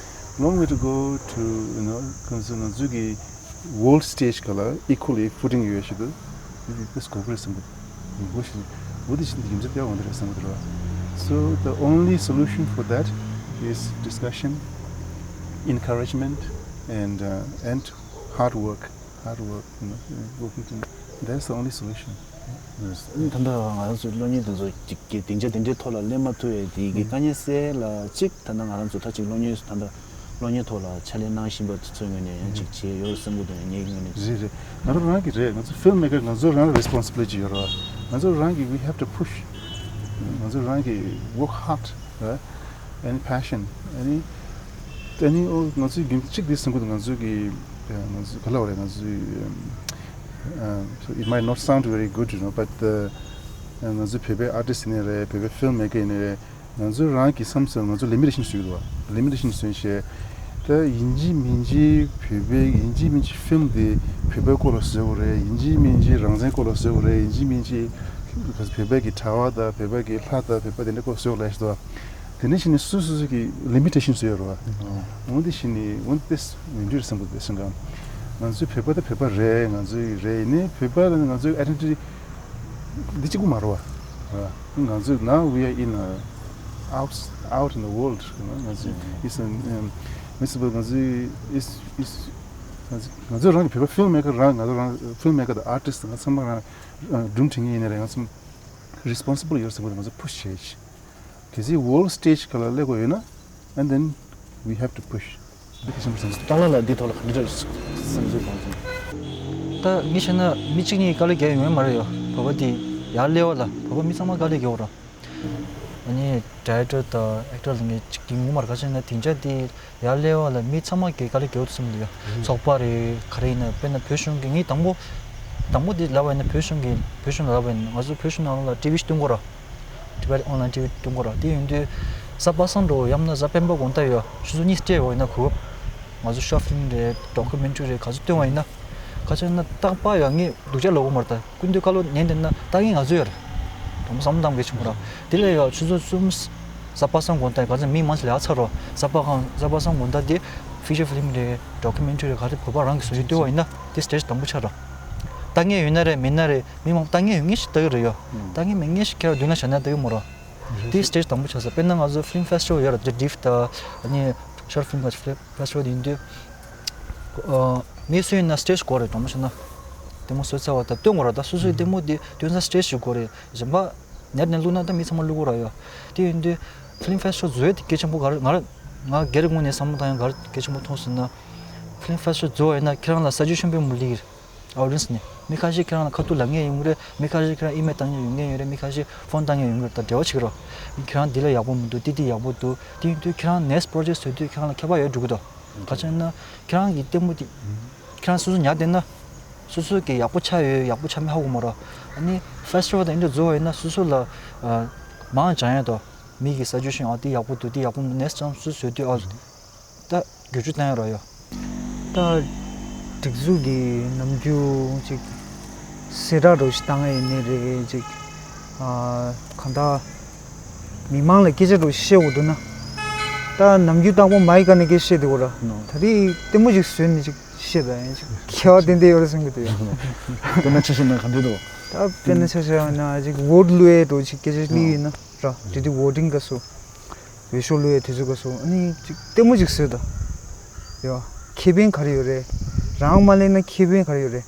Long way to go to you know ང་ཚོ་ང་ཚོ་གི world stage ག་ལ་equally footing ཡོད་ཞིག་ཏུ་དེ་སྒོ་ཁར་སེམས་པ་ཡིན་པོ་ཞིག་འོ་དེ་བཞིན་དུ་རྒྱུ་མཚན་ལྟེ་བ་འོང་དེ་རེད་བསམ་གི་འདུག་ར། So the only solution for that is discussion, encouragement and uh, and hard work. Hard work, you know, working to that's the only solution. ད་ལྟ་ང་རང་ཚོའི་གློག་བརྙན་དེ་ཚོ་སྡིངས་ཆ་དེ་འདྲའི་ཐོག་ལ་སླེབས་མ་ཐུབ་པའི་དེ་གི་དཀའ་ངལ་སེལ་ལ་གཅིག་ད་ལྟ་ང་རང་ཚོ་ད་ཅིག་གློག་བརྙན་ད་ལྟ་གློག་བརྙན་ཐོག་ལ་ཕྱག་ལས་གནང་བཞིན་པ་དེ་ཚོའི་ངོས་ནས་ཡང་ཅིག་བྱས་ཡོད་བསམ་གི་འདུག་ངའི་ངོས་ནས། རེད་རེད། ང་རང་རང་གི་རེད། ང་ཚོ་ཕིལམ་མེ་ཀར་ང་ཚོ་རང་ལ་responsibility ཡོད་རེད་བ། ང་ཚོ་རང་གི་we have to push. ང་ཚོ་རང་གི་work hard རེད། Any passion, any any ཨོ་ང་ཚོའི་རྒྱུན་གཅིག་དེ་བསམ་གི་འདུག་ང་ཚོའི་གི་ང་ཚོ་ག་ལ་བ་རེད། ང་ཚོའི so it might not sound very good, you know, but ང་ཚོའི་བོད་པའི་artist ཡིན་ནའི་རེད། བོད་པའི་ཕིལམ་མེ་ཀར་ཡིན་ནའི་རེད། ང་ཚོ་རང་གི་བསམ་ཚུལ། ང་ཚོ་ལི་མི་ཊེ་ཤན་བཟོས་འདུག་བ། ལི་མི་ཊེ་ཤན་བཟོས་བྱས། ད་ཡིན་གཅིག་མིན་གཅིག་བོད་པའི་ཡིན་གཅིག་མིན་གཅིག་ཕིལམ་དེ་བོད་པའི་སྐོར་ལ་བཟོས་དགོས་རེད། ཡིན་གཅིག་མིན་གཅིག་རང་བཙན་སྐོར་ལ་བཟོས་དགོས་རེད། ཡིན་གཅིག་མིན་གཅིག་བོད་པའི་གི་གྲྭ་པ་དང་བོད་པའི་གི་ལྷ་དང་བོད་པ་དེ་འདྲ་སྐོར་བཟོས་དགོས་ལབ་ཞིག་འདུག་བ། དེ་འདྲ་བྱས་ནས་སོ་སོ་སོ་གི་ལི་མི་ཊེ་ཤན་བཟོས་ཡོད་རེད་བ། འོ་དེ་བྱས་ནས་འོ་དེ་མི་འདུག་བསམ་གི་འདུག་བསམ་གི། ང་ཚོའི་བོད་པ་དང་བོད་པ་རེད། ང་ཚོའི་རེད། ཡིན་ནའི་བོད་པ་ལ་ང་ཚོའི་ཨའི་ཌེན་ཊི་ཊི་འདི་གཅིག་པུ་མ་རེད་བ། ང་ཚོས་now we are in a out, out in the world. ང་ཚོས་it's a, um, it's a, ང་ཚོས it's, it's, ང་ཚོས་རང་གི་བོད་པ་ཕིལམ་མེ་ཀར་རང་། ང་ཚོ་རང་ཕིལམ་མེ་ཀར་དང་ཨར་ཊིསི་ང་ཚང་མ་རང་སྒྲུང་འབྲི་མཁན་ཡིན་ན་རེད། ང་ཚོ་རི་སི་པོན་སི་བལ་ཡོད་བསམ་གི་འདུག་ང་ཚོ་ཕུ་ཤི་བྱེད། གལ་སྲིད་ཝརལ་ཌི་སི་ཊེ་ཇི་སྒང་ལ་སླེབས་དགོས་ཡོད་ན། And then we have to push. འདི་གལ་ཆེན་པོ་རེད་བསམ་སོང་། ཏཱ་ལགས་ལ་འདི་ཐོག་ལ་ག་འདྲ་བསམ་ཚུལ་གང་བྱུང་། ད་ངས་བཤད་ན་མི་གཅིག་གཉིས་དཀའ་ལས་རྒྱག་ཡོང་ཡ་མ་རེད་ཡོ། བོད་པ་འདི་ཡར་སླེབས་པ་ལ་བོད་པ་མི་ཚང་མ་དཀའ་ལས་རྒྱག་དགོས་ར། ཨ་ནི་ཌི་རེག་ཊར་དང་ཨེག་ཊར་ལ་ངས་གཅིག་གི་ངོ་མར་ག་བྱས་ན་དེང་སང་འདི་ཡར་སླེབས་པ་ལ་མི་ཚང་མ་གི་དཀའ་ལས་རྒྱག་འདུག་བསམ་གི་ཡོད། ཚོགས་པ་རེད་ག་རེ་ཡིན་ན། དཔེར་ན་བོད་གཞུང་གི་ངས་དང་པོ་དང་པོ་འདི་ལབ་པ་ཡིན་ན་བོད་གཞུང་གི་བོད་གཞུང་ལ་ལབ་པ་ཡིན་ན་ང་ཚོ་བོད་གཞུང་ནང་ལ་ཊི་ཝི་སྟོན་དགོས་ར། ཊི་བེཊ་ཨོན་ལན་ཊི་ཝི་སྟོན་དགོས་ར། དེ་ཡིན་དུས་གཟའ་པ་སངས་འགྲོ་ཡང་ན་གཟའ་སྤེན་པ་དགོང་དག་ཡོད་ཆུ་ཚོད་གཉིས་སྤྲད་འོ་ཡིན་ན་གོ། ང་ཚོ་ཤོཊ་ཕིལམ་རེད་ཌོ་ཀུ་མེན་ཊི་རི་རེད་ག་ཚོད་སྟོན་པ་ཡིན་ན། ག་ཚོད་ན་རྟག་པར་ཡོད་ངས་སྡུག་ཅག་ལབ་དགོས་མ་རེད། ད་སྐུ་མདུན་བཀའ་སློབ་ཉན་བསྡད་ན་ལྟ་མཁན་ང་ཚོ་ཡོད་རེད། དྲང་པོ་བསམ་བློ་བཏང་གལ་ཆེན་པོ་ར། དེ་ལས་ཡོད་ཆུ་ཚོད་གསུམ་གཟའ་པ་སངས་དགོང་དག་ག་ཚོད་མི་མང་ཆེ་ལས་ཚར་རོ། གཟའ་པ་གང་གཟའ་པ་སངས་དགོང་དག་དེ་ཕི་ཅར་ཕིལམ་རེད་ཌོ་ཀུ་མེན་ཊི་རི་རེད་ག་རེ་བོད་པ་རང་གི་བཟོ་བཅོས་སྟོན་པ་ཡིན་ན་དེ་སི་ཊེ་ཇི་དང་པོ་ཆགས་ར། ལྟ་མཁན་ཡོད་ན་རེད་མེད་ན་རེད། མི་མང་ལྟ་མཁན་ཡོད་མཁན་ཞིག་ལྟ་གི་རེད་ཡོ། ལྟ་མཁན་མེད་མཁན་ཞིག་ཁྱེད་རང་མདུན་ལ་བཞག་ན་ལྟ་གི་མོ་ར། དེ་སི་ཊེ་ཇི་དང་པོ་ཆགས་ས། དཔེར་ན་ང་ཚོ་ཕིལམ་ཕེ་སི་ཊི་ཝལ་ཡོད་ར། དེ་ཌིཕ་དང་ཨ་ནི་ཤོཊ་ཕིལམ་ཕེ་སི་ཊི་ཝལ་ཡིན་དུས། ཨ་མི་སུ་ཡིན་ན་སི་ཊེ་ཇི་དགོས་རེད་དྲང་པོ་བཤད་ན། ལྟད་མོ་བཟོས་ཚར་བ་དང་སྟོན་དགོས་ར། ད་སོ་སོའི་ལྟད་མོ་དེ་སྟོན་ས་སི་ཊེ་ཇི་ཞིག་དགོས་རེད། གཞན་པ་ནེཊ་ནས་བླུགས་ན་ད་མི་ཚང་མ་བླུག་གོ་ར་ཡོ། དེ་ཡིན་དུས་ཕིལམ་ཕེ་སི་ཊི་ཝལ་བཟོ་ཡས་དེ་གལ་ཆེན་པོ་ག་རེ་ང་རང་ང་སྒེར་ངོས་ནས་བསམ་བློ་བཏང་ཡ་ག་རེ་གལ་ཆེན་པོ་མཐོང་ཟེར་ན། ཕིལམ་ཕེ་སི་ཊི་ཝལ་བཟོ་བ་ཡིན་ན་ཁྱེད་རང་ལ་སཱ་ཇེ་ཤན་དཔེ་མི་ལེགས་ཀྱི་རེད། ཨོ་ཌི་ཡེན་སི་ནས་མི་ཁ་ཤས་ཁྱེད་རང་ལ་ཁ་ཐུག་ལབ་མཁན་ཡོང་གི་རེད། མི་ཁ་ཤས་ཁྱེད་རང་ཨི་མེལ་བཏང་མཁན་ཡོང་མཁན་ཡོད་རེད། མི་ཁ་ཤས་ཕོན་བཏང་མཁན་ཡོང་གི་རེད། ད་འབྲེལ་བ་བྱེད་ཀྱི་རོགས། ཁྱེད་རང་འདི་ལ་ཡག་པོ་མི་འདུག་འདི་འདི་ཡག་པོ་འདུག་དེ་ཡིན་དུས་ཁྱེད་རང་ནེག་སི་པོ་རོ་ཇེག་བཟོ་དུས་ཁྱེད་རང་ལ་ཁྱད་པར་ཡོད་འགྲོ་གི་འདུག་ག་ཅི་ན་ཁྱེད་རང་གི་ལྟད་མོ་དེ་ཁྱེད་རང་སོ་སོ་ཉར་བསྡད་ན་སོ་སོ་གི་ཡག་པོ་ཆགས་ཡོད་ཡག་པོ་ཆགས་མེད་ཧ་གོ་མ་རེད། ཨ་ནི་ཕེ་སི་ཊི་ཝལ་དང་འདི་འདྲ་བཟོ་བ་ཡིན་ན་སོ་སོ་ལ་མང་སྦྱང་ཡ་དང་མི་གི་སཱ་ཇེ་ཤན་ཨ་འདི་ཡག་པོ་འདུག་འདི་ཡག་པོ་མི་འདུག་ནེག་སི་ཊའིམ་སོ་སོ་བཟོ་དུས་ཨ། ད་བསྒྱུར་བཅོས་བཏང་ཡ་རོ་ཡོ། ད་སྒྲིག་འཛུགས་ཀྱི་ནམ་རྒྱུན་ཅིག་གསལ་བསྒྲགས་འདྲ་ཞིག་བཏང་ཡ་ཡིན་ནའི་རེད། ཅིག་ཨ་གང་ལྟར་མི་མང་ལ་སྐད་ཆ་འདྲ་ཞིག་བཤད་དགོས་འདུག་ན། ད་ནམ་རྒྱུན་རྟག་པར་མའི་ཀ་ནས་སྐད་ཆ་བཤད་བསྡད་ཡོད་ར། ནོ། ད་རེས་ལྟད་མོ་ཅིག་བཟོས་ནས་ཅིག་བཤད་པ་ཡིན། ཅིག་ཁྱད་པར་ཏན་ཏན་ཡོད་རེད་བསམ་གྱི་འདུག་ཡ། དཔེར་ན་ཆ་བཞག་ན་ག་འདྲ་འདུག་ད་དཔེར་ན་ཆ་བཞག་ན་ཅིག་ཝོ་ཊི་བླུག་ཡ་འདྲ་ཅིག་སྐད་ཆ་གླེང་ཡོད་ན་ར། དེ་དུས་ཝོ་ཊིང་སྐབས་སུ། འོས་ཤོག་བླུག་ཡའི་དུས་ཚོད་སྐབས་སུ་ཨ་ནི་ཅིག་ལྟད་མོ་ཅིག་བཟོས་དང་། ཡོ། ཁེ་ཕན་ག་རེ་ཡོད་རེད། རང་མ་གླེང་ན་ཁེ་ཕན་ག་རེ་ཡོད་རེད།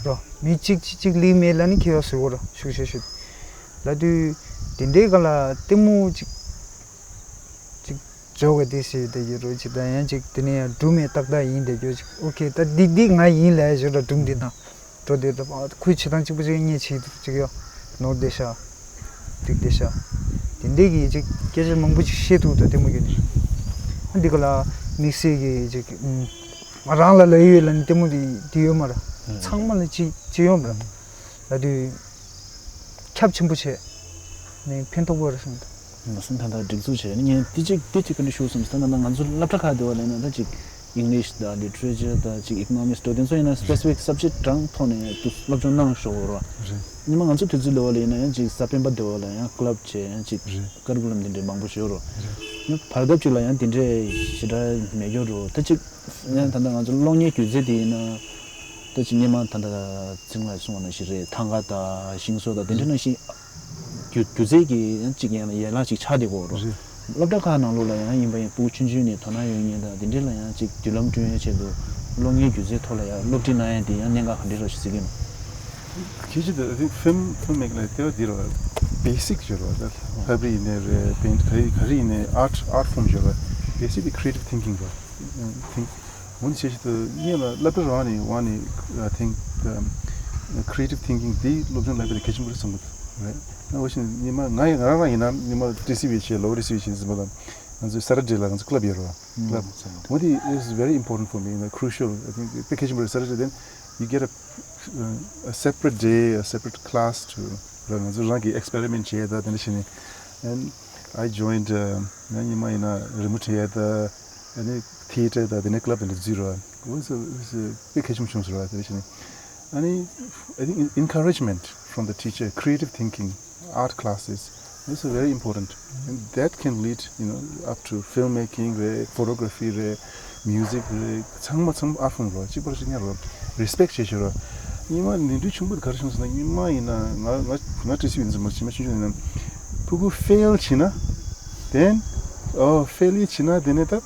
རོ། མི་གཅིག་གཅིག་གཅིག་གླེང་མེད་ལ་ནི་ཁེ་ཕན་བཟོ་དགོས་རོ་ཤུགས་ཆེ་ཤོས། ལབ་དུས་དེ་འདྲའི་སྒང་ལ་ལྟད་མོ་ཅིག་ཅིག་འཇོག་གི་དེ་ཟེར་བསྡད་ཀྱི་རོ་ཅིག་དང་ཡང་ཅིག་དེ་ནས་ཡང་སྒྲུང་མའི་ཏག་ཏག་ཡིན་བསྡད་རྒྱུ་ཅིག་ཨོ་ཁེ་ད་འདི་འདི་ང་ཡིན་ལབ་ཡ་ཞིག་ར་སྒྲུང་འདི་དང་། འགྲོ་དེ་ཁོའི་བྱེད་སྟངས་གཅིག་པ་གཅིག་རྐྱང་བྱེད་ཐུབ་ཅིག་ཡོད། ནོར་བསྡད་ཤག་འགྲིག་བསྡད་ཤག་དེ་འདྲས་ཀྱི་ཅིག་སྐད་ཆ་མང་པོ་ཅིག་བཤད་ཐུབ་འདུག་ལྟད་མོ་བརྒྱུད་ནས། ཨ་འདི་ག་ལ་དམིགས་བསལ་གྱི་ཅིག་ང་རང་ལ་ལབ་ཡོད་ལབ་ནས་ལྟད་མོ་འདི་འདི་ཡོད་མ་རེད། ཚང་མ་ལ་ཅིག་ཅིག་ཡོད་མ་རེད། ལབ་དུས་ཁྱབ་ཆེན་པོ་བྱས་ནས་ཕན་ཐོགས་པོ་རེད་བསམ་འདུག་ང་ཚོ་ད་ལྟ་སྒྲིག་འཛུགས་བྱས་ནས་ངས་ཏི་ཅིག་ཏི་ཅིག་ག་འདྲ་ཞུ་བསམ་སྟེ་ད་ང་ཚོ་སློབ་གྲྭ་ཁག་དེ་བ་ལས་ན་ད་ཅིག་English་དང་Literature་དང་ཅིག་Economics་དང་དེ་ཚོ་ཡིན་ན་specific subject་གྲངས་ཐོག་ནས་དུ་སློབ་སྦྱོང་གནང་ཞོག་རོ། རེད། ཉི་མ་ང་ཚོ་དུས་ཚོད་ལས་བ་ལས་ན་ཡང་ཅིག་གཟའ་སྤེན་པ་དེ་བ་ལ་ཡང་club་བྱས་ཡང་ཅིག་རེད། ཀར་ཀུ་ལམ་དེ་འདྲའི་མང་པོ་ཞིག་ཡོད་རོ། རེད། ཡང་བར་སྐབས་ཅིག་ལ་ཡང་དེ་འདྲའི་ཞེ་དྲག་མེད་ཡོད་རོ། ད་ཅིག་ཡང་ད་ལྟ་ང་ཚོ་གློག་བརྙན་སྒྱུ་རྩལ་དེ་ཡིན་ན་ད་ཅིག་སྔོན་མ་ད་ལྟ་ཚིག་ལ་གསུངས་པ་ནང་བཞིན་རེད། ཐང་ག་དང་ཤིང་བཟོ་དང་དེ་འདྲ་ནང་བཞིན། སྒྱུ་སྒྱུ་རྩལ་གྱི་ཡང་གཅིག་ཡན་ལ་ཡན་ལག་ཅིག་ཆགས་བསྡད་ཀྱི་ཡོད་རེད། སློབ་གྲྭ་ཁག་ནང་ལོགས་ལ་ཡང་ཡིན་པ་ཡིན་ཕྲུ་གུ་ཆུང་ཆུང་ནས་དོ་སྣང་ཡོད་མཁན་དང་དེ་འདྲ་ལ་ཡང་ཅིག་མདུན་ལམ་བསྐྲུན་ཡའི་ཆེད་དུ་གློག་བརྙན་སྒྱུ་རྩལ་ཐོག་ལ་ཡང་སློབ་ཁྲིད་གནང་ཡ་དེ་ཡང་གནད་འགག་ག་འདྲ་རེད་ཟེར་གྱི་ཡིན། གལ་ཆེ་དེ་ཨ་ཐིང་ཕིལམ་ཕིལམ་མེ་ཀར་ལ་ལྟེ་བ་འདི་རེད་བ། བེ་སིག་ཅིག་རེད་བ། ད་ལྷ་པྲི་ཡིན་ནའི་རེད། པེན་ཊི་ག་རེ་ག་རེ་ཡིན་ནའི་ཨར་ཊི་ཨར་ཊི་ཕོམ་ཅིག་རེད་བ། བེ་སིག་དེ་creative thinking་རེད་བ། འོན་ཏེ་བྱས་ཞིག་ཏུ་ངས་ལ་སློབ་གྲྭ་རང་ནས་དབང་ནས་ཨ་ཐིང་creative thinking་འདི་སློབ་སྦྱོང་ལ་དཔེ་གལ་ཆེན་པོ་རེད་བསམ་གི་འདུག་རེད། ང་འོ་བཞིན་ཉི་མ་ང་ཡི་ང་རང་རང་ཡིན་ན་ཉི་མ་ཊི་སི་ཝི་བྱས་ལོ་ཊི་སི་ཝི་བྱས་ཟིན་པ་དང་ང་ཚོའི་Saturday་ལ་ང་ཚོ་club་ཡོད་རེད་བ། Club་འོ་དེ་is very important for me, you know, crucial. I think དཔེ་གལ་ཆེན་པོ་རེད། Saturday then you get a, a separate day, a separate class to ར་ང་ཚོ་རང་གི་experiment་བྱས་ད་དེ་འདྲ་བྱས་ནས། And I joined, uh, ང་ཉི་མ་ཡིན་ན་རི་མོ་བྲིས་ཡས་དང་། ཨ་ནི་theatre དང་དེ་ནས་club དེ་འདྲ་འཛུལ་རོགས། It was a, it was a big achievement བྱུང་སོང་ར། དེ་བཞིན། ཨ་ནི་I think encouragement from the teacher, creative thinking, art classes, this is very important. And that can lead, you know, up to filmmaking རེད། photography རེད། music རེད། ཚང་མ་ཚང་མ་art form རོ། གཅིག་པར་གཅིག་ཉར་རོ། respect བྱེད་ཤོག་རོ། ཉི་མ་ནོར་འཁྲུལ་ཆེན་པོ་ག་རེ་བྱུང་ཟེར་ན། ཉི་མ་ཡིན་ན་ང་ང་ང་བྲིས་སུ་ཡིན་ཟེར་མ་ཇི་མ་ཆུང་ཆུང་ཡིན་ན། ཕྲུ་གུ་fail བྱེད་ན། then ཨོ་fail བྱེད་ན་དེ་ནས་ད་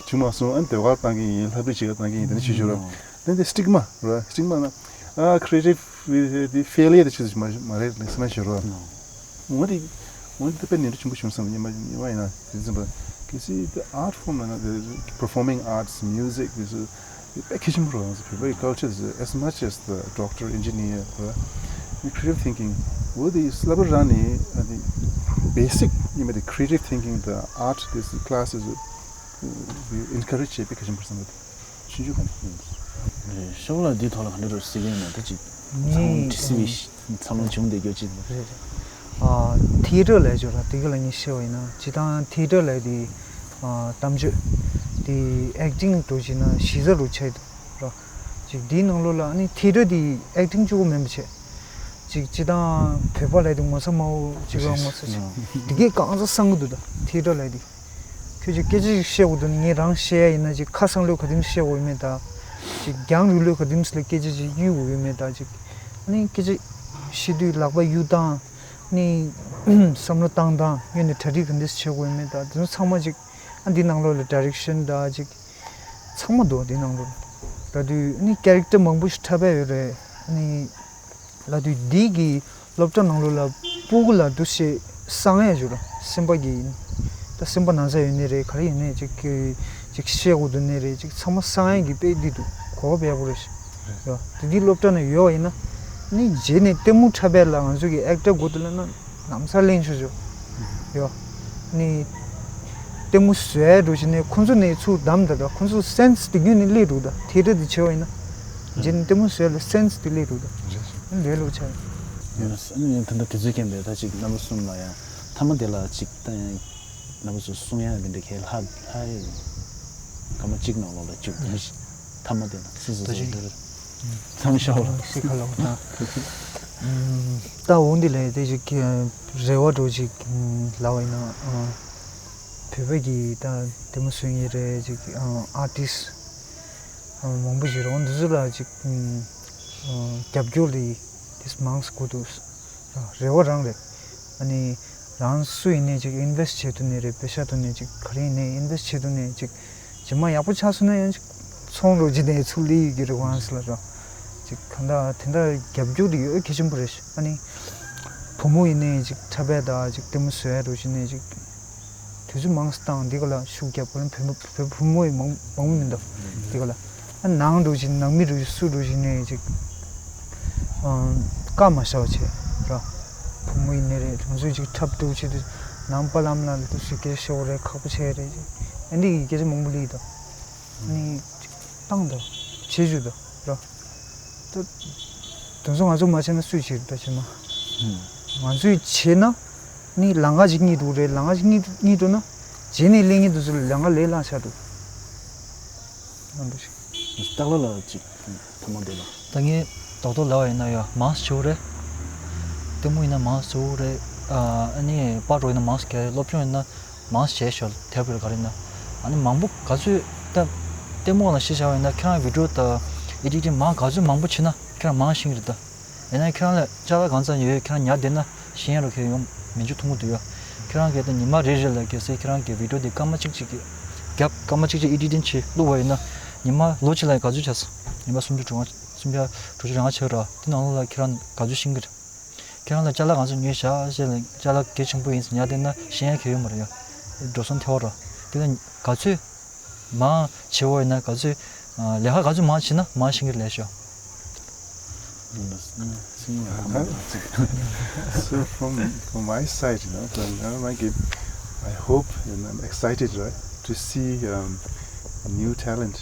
བྱུང་མ་སོང་། ཨ་ནི་ཟློས་གར་བཏང་གི་ཡིན། ལྷ་བྲིས་བྱེད་ག་བཏང་གི་ཡིན། དེ་ནས་བྱེད་ཤོག་རོ། then the stigma རོ། stigma ན་ཨ་creative དེ་failure དེ་ཆུ་མ་མ་རེད་ལེགས་སེ་ན་བྱེད་རོ། འོ་དེ། འོ་དེ་དཔེ་ནོར་འཁྲུལ་ཆེན་པོ་བྱུང་སོང་། ཉི་མ་ཉི་མ་ཡིན་ན་དེ་ཙམ་པ། གལ་སྲིད་the art form ན་the performing arts, music དེ་ཚོ་དཔེ་གལ་ཆེན་པོ་རེད། བོད་པའི་culture is as much as the doctor, engineer རེད། creative thinking འོ་དེ་བསླབ་པ་རང་ནས་ཨ་ནི་basic ཉི་མ་དེ་creative thinking དང་art དེ་ཚོ་classes encourage བྱེད་དཔེ་གལ་ཆེན་པོ་རེད་བསམ་གི་འདུག་ཆུང་ཆུང་ག་ནས། ཤོག་ལ་འདིའི་ཐོག་ལ་ག་འདྲ་རེད་ཟེར་གྱི་ཡིན་ན། ད་ཅིག་ངས་ཚང་མ་དྲི་སི་བའི་ཚང་མ་བྱུང་བསྡད་རྒྱུ་ཅིག་རེད། ཨ་theatre ལབ་ཅོ་ར་དེ་ག་ལ་ངས་བཤད་པ་ཡིན་ན། སྤྱིར་བཏང་theatre ལབ་དེ་ཨ་གཏམ་བརྗོད་དེ་acting འགྲོ་བྱས་ན་གཞི་རྩ་རུ་ཆགས་འདུག་ར། ཅིག་དེའི་ནང་ལོགས་ལ་ཨ་ནི་theatre དེ་acting གཅིག་པོ་མིན་པ་བྱས། ཅིག་སྤྱིར་བཏང་བོད་པ་ལབ་དེ་ངོ་ཚ་མང་པོ་ཅིག་ལ་ངོ་ཚ་ཅིག་དེ་གས་གང་ཚ་བསམ་གི་འདུག་ད་theatre ལབ་དེ། ཁྱོད་ཀྱིས་སྐད་ཆ་ཞིག་བཤད་དགོས་འདུག་ན། ངས་རང་བཤད་ཡ་ཡིན་ན་ཅིག་ཁ་སང་ལོས་ག་དེམ་བཤད་དགོས་ཡོད་མེད་དང་། ཅིག་རྒྱང་རིང་ལོས་ག་དེམ་ལ་སྐད་ཆ་ཅིག་གཡུག་དགོས་ཡོད་མེད་དང་། ཅིག་ཨ་ནི་སྐད་ཆ་བཤད་དུས་ལག་པ་གཡུག་སྟངས། ཨ་ནི་བསམ་བློ་བཏང་སྟངས། གཡོན་ནས་གྲ་སྒྲིག་ག་འདྲས་བྱེད་དགོས་ཡོད་མེད་དང་། དེ་ཚོ་ཚང་མ་ཅིག་ཨ་འདི་ནང་ལོགས་ལ་direction དང་ཅིག་ཚང་མ་འདུག་འདི་ནང་ལོགས་ལ། ད་དུས་ཨ་ནི་character མང་པོ་ཞིག་འཁྲབ་པ་ཡོད་རེད། ཨ་ནི། ལབ་དུས་འདི་གི་སློབ་གྲྭ་ནང་ལོགས་ལ་སྤུ་གུ་ལ་འདུ་ཤེས་སངས་ཡ་ཞུ་ར། སེམས་པ་གི་ཡིན། ད་སེམས་པ་ན་ཚ་ཡོད་ནི་རེད། ག་རེ་ཡོད་ནི་ཅིག་གི་ཅིག་བཤད་དགོས་འདུག་ནི་རེད། ཅིག་ཚང་མ་སངས་ཡ་གི་དཔེ་འདི་འདུག་གོ་བ་ཡག་པོ་རེད་ཤག་ཡ། དེ་འདི་སློབ་གྲྭ་ནང་ཡོད་པ་ཡིན་ན་ནི་རྗེས་ནས་ལྟད་མོ་འཁྲབ་པ་ལ་ང་ཚོ་གི་actor དགོས་འདུག་ལབ་ན། ལམ་སང་གླེང་ཆོག་ཆོག་ཡོད། ནི། ལྟད་མོ་བཟོ་ཡ་འགྲོ་བཞིན་ནས་ཁོང་ཚོ་ནས་ཚུར་བདམས་ད་ད་ཁོང་ཚོ་སེན་སི་དེ་ངོས་ནས་སླེབས་འགྲོ་ད། ཐེ་ཏྲ་དེ་བྱས་པ་ཡིན་ན། རྗེས་ནས་ལྟད་མོ་བཟོ་ཡ་ལ་སེན་སི་དེ་སླེབས་འགྲོ་ད། ལས་སླ་པོ་ཆགས་ཡོད། ཡིན་ན་ད་ལྟ་དུས་ཚོད་རྐྱེན་པས་ད་ཅིག་རྣམ་པ་གསུམ་ལ་ཡང་མཐའ་མ་དེ་ལ་ཅིག་ད་ཡང་རྣམ་པ་ཚོ་གསུང་ཡ་དེ་འདྲ་གས་ལྷག་ལྷག་ཡོད། སྐར་མ་གཅིག་ནང་ལོགས་ལ་བཅུག་ད་ཅིག་མཐའ་མ་དེ་ལ་སི་སི་ད་སི་ཅིག་སི། ཚང་ཤོག་ལ། ཤི་ཁ་ལོ་ད། ད་འོ་འདི་ལས་དེ་ཅིག་རེ་བ་འགྲོ་ཅིག་ལབ་པ་ཡིན་ན། བོད་པ་གི་ད་ལྟད་མོ་བཟོ་མཁན་རེད། ཅིག་ཨར་ཊིསི་མང་པོ་ཞིག་རེད། འོ་འདི་ཚོ་ལ་ཅིག་རྒྱབ་སྐྱོར་དེ་དེ་མང་ཙམ་དགོས་འདུག་རེ་བ་རང་རེད། ཨ་ནི་རང་སུ་ཡིན་ནའི་ཅིག་ཨིན་ཝེ་སི་ཊི་བྱེད་ཐུབ་ནའི་རེད། པེ་ཤ་ཐོབ་ནའི་ཅིག་ག་རེ་ཡིན་ནའི་ཨིན་ཝེ་སི་ཊི་བྱེད་ཐུབ་ནའི་ཅིག་རྗེས་མ་ཡག་པོ་ཆགས་སོང་ན་ཡང་ཅིག་ཚོང་རོགས་ཅིག་ནས་ཚུར་སླེབས་ཡོད་ཀྱི་རེད་ཝང་སི་ལ་རོ། ཅིག་གང་ལྟར་དེ་འདྲ་རྒྱབ་སྐྱོར་དེ་ཡོད་གལ་ཆེན་པོ་རེད། ཨ་ནི་བུ་མོ་ཡིན་ནའི་ཅིག་འཁྲབ་པ་དང་ཅིག་ལྟད་མོ་བཟོ་ཡ་རོ་བྱེད་ནའི་ཅིག་དུས་ཚོད་མང་ཙམ་བཏང་འདི་ག་ལ་ཤུགས་རྒྱབ་པ་ལ་བོད་བོད་བུ་མོ་ཡི་མང་མང་པོ་མི་འདུག་འདི་ག་ལ། ཨ་ནང་འགྲོ་བཞིན་ནང་མི་འགྲོ་བཞིན་སུ་འགྲོ་བཞིན་ནས་ཅིག་ཨང་། བཀའ་མ་བཞག་བྱས་ར། བུ་མོ་ཡིན་ནའི་རེད། ང་ཚོས་ཅིག་འཁྲབ་འགྲོ་བྱེད་དུས་ནང་པ་ལམ་ལ་ལ་དུ་སུས་སྐད་ཤོར་རེད། ཁག་པོ་བྱས་རེད་ཅིག་ཨ་འདི་གི་སྐད་ཆ་མང་པོ་ལི་དང་ནི་ཅིག་བཏང་དང་བྱེད་རྒྱུ་དང་ར། ད་དེ་ཚོ་ང་ཚོ་མ་བྱས་ན་སུས་བྱེད་རེད། ད་བྱེད་མ་ང་ཚོས་བྱས་ན་ནི་ལམ་ཁ་ཅིག་རྙེད་འགྲོ་རེད། ལམ་ཁ་ཅིག་རྙེད་རྙེད་འགྲོ་ན་རྗེས་ནས་སླེབས་མཁན་དེ་ཚོ་ལ་ལམ་ཁ་ལས་བླངས་ཆགས་འདུག་ཨ་འདུག་ཞིག་སྟག་ལོ་ལ་ཅིག་ཐ་མ་འདི་ལ། ད་ངས་རྡོག་རྡོག་ལབ་པ་ཡིན་ན་ཡ་མང་ཙམ་བྱེད་དགོས་རེད། ལྟད་མོ་ཡིན་ན་མང་ཙམ་བྱེད་དགོས་རེད། ཨ་ནི་པར་འགྲོ་ཡིན་ན་མང་ཙམ་རྒྱག་རེད། སློབ་སྦྱོང་ཡིན་ན་མང་ཙམ་བྱས་ཤོག་དེབ་རེད་ག་རེ་ཡིན་ན། ཨ་ནི་མང་པོ་ག་ཚོད་ད་ལྟད་མོ་ལ་གཞི་བཞག་པ་ཡིན་ན་ཁྱེད་རང་བི་ཌི་ཡོ་དང་ཨེ་ཌི་ཊིང་མང་ག་ཚོད་མང་པོ་བྱེད་ན་ཁྱེད་རང་མང་ཤེས་ཀྱི་རེད་ད། ཡིན་ན་ཁྱེད་རང་ལ་ཅ་ལག་གང་ཙམ་ཡོད་ཁྱེད་རང་ཉར་བསྡད་ན་གཞན་རོ་ཁྱེད་ཡོང་མི་འཇུ་ཐུང་གི་འདུག་ཡ། ཁྱེད་རང་གིས་ད་ཉི་མ་རེ་རེ་ལ་གལ་སྲིད་ཁྱེད་རང་གི་བི་ཌི་ཡོ་དེ་སྐར་མ་གཅིག་གཅིག་གི་རྒྱབ་སྐར་མ་གཅིག་གཅིག་ཨེ་ཌི་ཊིང་བྱེད་བླུགས་པ་ཡིན་ན་ཉི་མ་ལོ་གཅིག་ལ་ག་ཚོད་ཆགས་སོང་། ཉི་མ་སུམ་ཅུ་དྲུག་ལྔ་སུམ་བརྒྱ་དྲུག་ཅུ་རེ་ལྔ་ཆགས་ར། དེ་ནང་ལོགས་ལ་ཁྱེད་རང་ག་ཚོད་ཤེས་ཀྱི་རེད། ཁྱེད་རང་ལ་ཅ་ལག་གང་ཚོད་ཉོས་བཞག་ཅེས་ལ་ཅ་ལག་གལ་ཆེན་པོ་ཡིན་ཟེར་ཉར་བསྡད་ན་གཞན་ཡང་གལ་ཡོད་མ་རེད་ཡ། འགྲོ་སོང་ཐེ་བ་ར། དེ་ལ་ག་ཚོད། མང་ཆེ་བ་ཡིན་ན་ག་ཚོད། ལས་ཀ་ག་ཚོད་མང་བྱེད་ན་མང་ཤེས་ཀྱི་ལས་ཤོག So from from my side, you know, from, uh, my game, I hope and I'm excited, right, to see um, new talent.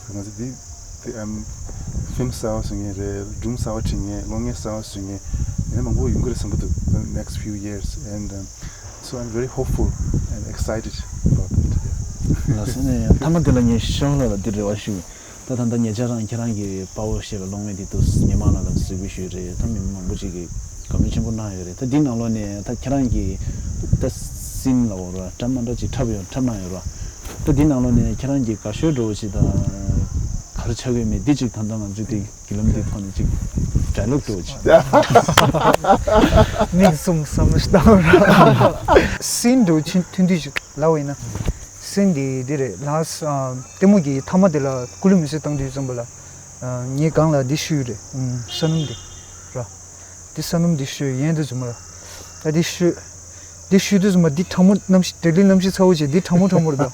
Because the, the, um, film stars in here, drum stars in here, long stars in here, and I'm going to the next few years, and um, So I'm very hopeful and excited about that. Yeah. ལགས་སོ་ནས་མཐའ་མ་དེ་ལ་ངས་ཤོ་ལ་ལ་འདི་རེ་བ་ཞུ། ད་ད་ལྟ་ཉེ་ཆར་རང་ཁྱེད་རང་གི་དཔའ་བོ་ཞེས་པའི་གློག་བརྙན་དེ་དུས་ཉི་མ་ལ་ལ་གཟིགས་འབུལ་ཞུས་རེད། ད་མི་མང་པོ་ཅིག་གིས་དགའ་མོས་ཆེན་པོ་གནང་ཡོད་རེད། ད་འདི་ནང་ལོགས་ནས་ད་ཁྱེད་རང་གི་ད་སིན་ལ་འོ་ར་འཁྲབ་མ་འདྲ་ཅིག་འཁྲབ་ཡོད་འཁྲབ་གནང་ཡོད་ར། ད་འདི་ནང་ལོགས་ནས་ཁྱེད་རང་གི་དགའ་ཤོས་འདྲ་བོ་ཅིག་ད་ག་རེ་ཆགས་ཡོད་མེད་འདི་ཅིག་ད་ལྟ་ང་ཚོས་དེ་བརྒྱུད་ལམ་འདི་ཐོག་ནས་ཅིག་ཌའི་ལོག་འདྲ་བོ་ཅིག་མིག་ཟུམ་བསམ་བློ་ཞིག་བཏང་ར། སིན་འདྲ་བོ་ཆེན་མཐུན་འདུས་ཤིག་ལབ་པ་ཡིན་ན། སིན་འདི་འདི་རེད་ལགས། ལྟད་མོ་གི་མཐའ་མ་དེ་ལ་སྐུ་ལུས་མེ་གསོད་བཏང་དུས་ཙམ་པ་ལ། ངས་སྒང་ལ་འདི་ཞུས་རེད། ས་སྣུམ་འདི་ར། འདི་ས་སྣུམ་འདི་ཞུས་ཡན་དུ་ཟུམ་ར། ད་འདི་ཞུས། འདི་ཞུས་དུས་ཙམ་པ་འདི་གྲང་མོ་གནམ་གཤིས་བྲེལ་གླིང་གནམ་གཤིས་ཚ་བོ་བྱས་འདི་གྲང་མོ་གྲང་མོ་རེད་ད།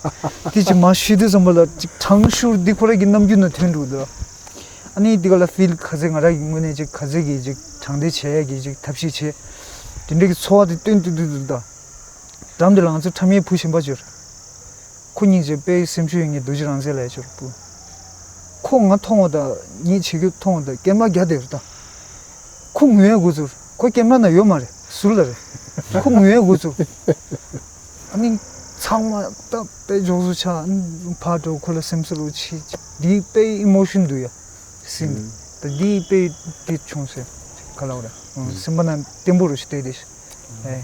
འདི་ཅིག་མ་ཞུས་དུས་ཙམ་པ་ལ་ཅིག་གྲང་ཤུར་འདི་ཁོ་ར་གི་རྣམ་འགྱུར་ནང་ཐོན་འགྲོ་འདུག་ཨ་ནི་འདི་ག་ལ་ཕིལ་ག་ཚད་ང་ར་གི་ངོས་ནས་ཅིག་ག་ཚད་གི་ཅིག་དྲང་བདེན་བྱེད་ཡ་གི་ཅིག་ཐབས་ཤེས་བྱས། དེ་འདྲ་གི་ཚོར་བ་དེ་སྟོན་དུ་འདུག་འདུག་ད། འགྲམ་དེ་ལ་ང་ཚོ་ཁྲམ་ཡས་བུ་གཞན་པ་ཅིག་ཡོད་རེད། ཁོ་སྙིང་རྗེ་དཔེ་སེམས་ཤུགས་ཡོད་མཁན་རྡོ་རྗེ་རང་བཙན་ལབ་ཡ་ཅིག་ཡོད་རེད་བུ། ཁོ་ང་མཐོང་བ་དང་ངས་བྱེད་རྒྱུ་མཐོང་བ་དང་སྐད་མ་རྒྱག་བསྡད་ཡོད་རེད་ད། ཁོ་ངུ་ཡ་འགོ་ཚུགས། ཁོ་ཀེམ་ར་ནང་ཡོད་མ་རེད་ཟུར་ལ་རེད། ཁོ་ངུ་ཡ་འགོ་ཚུགས། ཨ་ནི་ཚང་མ་ད་དཔེ་འཇོག་བཟོ་ཆགས། ཨ་ནི་ཕར་འགྲོ་ཁོ་ལ་སེམས་གསོ་རུ་ཆེ། འདི་དཔེ་ཨི་མོ་ཤན་འདུག་ཡ། སིན། ད་འདི་དཔེ་འདི་བྱུང་ཟེར། ག་ལ་བ་རེད། སེམས་པ་ན་བརྟན་པོ་རུ་ཞིག་བལྟས་ཏེ། ཨེ།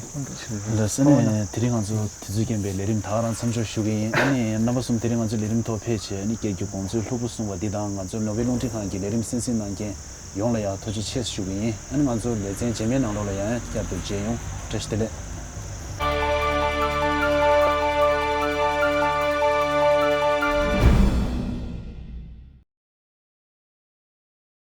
ལགས་སོ་ནས་དེ་རིང་ང་ཚོ་དུས་ཚོད་རྐྱེན་པས་ལས་རིམ་ད་ག་རང་མཚམས་འཇོག་ཞུ་གི་ཡིན། ཨ་ནི་རྣམ་པ་གསུམ་དེ་རིང་ང་ཚོའི་ལས་རིམ་ཐོག་ཕེབས་བྱས་ཨ་ནི་སྐད་སྒྱུར་དགོངས་ཚུལ་ལྷུག་པོ་གསུངས་པ་འདི་དང་ང་ཚོའི་ནོར་ཝེ་རླུང་འཕྲིན་ཁང་གི་ལས་རིམ་གསན་གཟིགས་གནང་མཁན་ཡོངས་ལ་ཡང་ཐུགས་རྗེ་ཆེ་ཞུ་གི་ཡིན། ཨ་ནི་ང་ཚོ་ལེ་ཚན་རྗེས་མའི་ནང་ལོགས་ལ་ཡང་བསྐྱར་དུ་མཇལ་ཡོང་། བཀྲ་ཤིས་བདེ་ལེགས།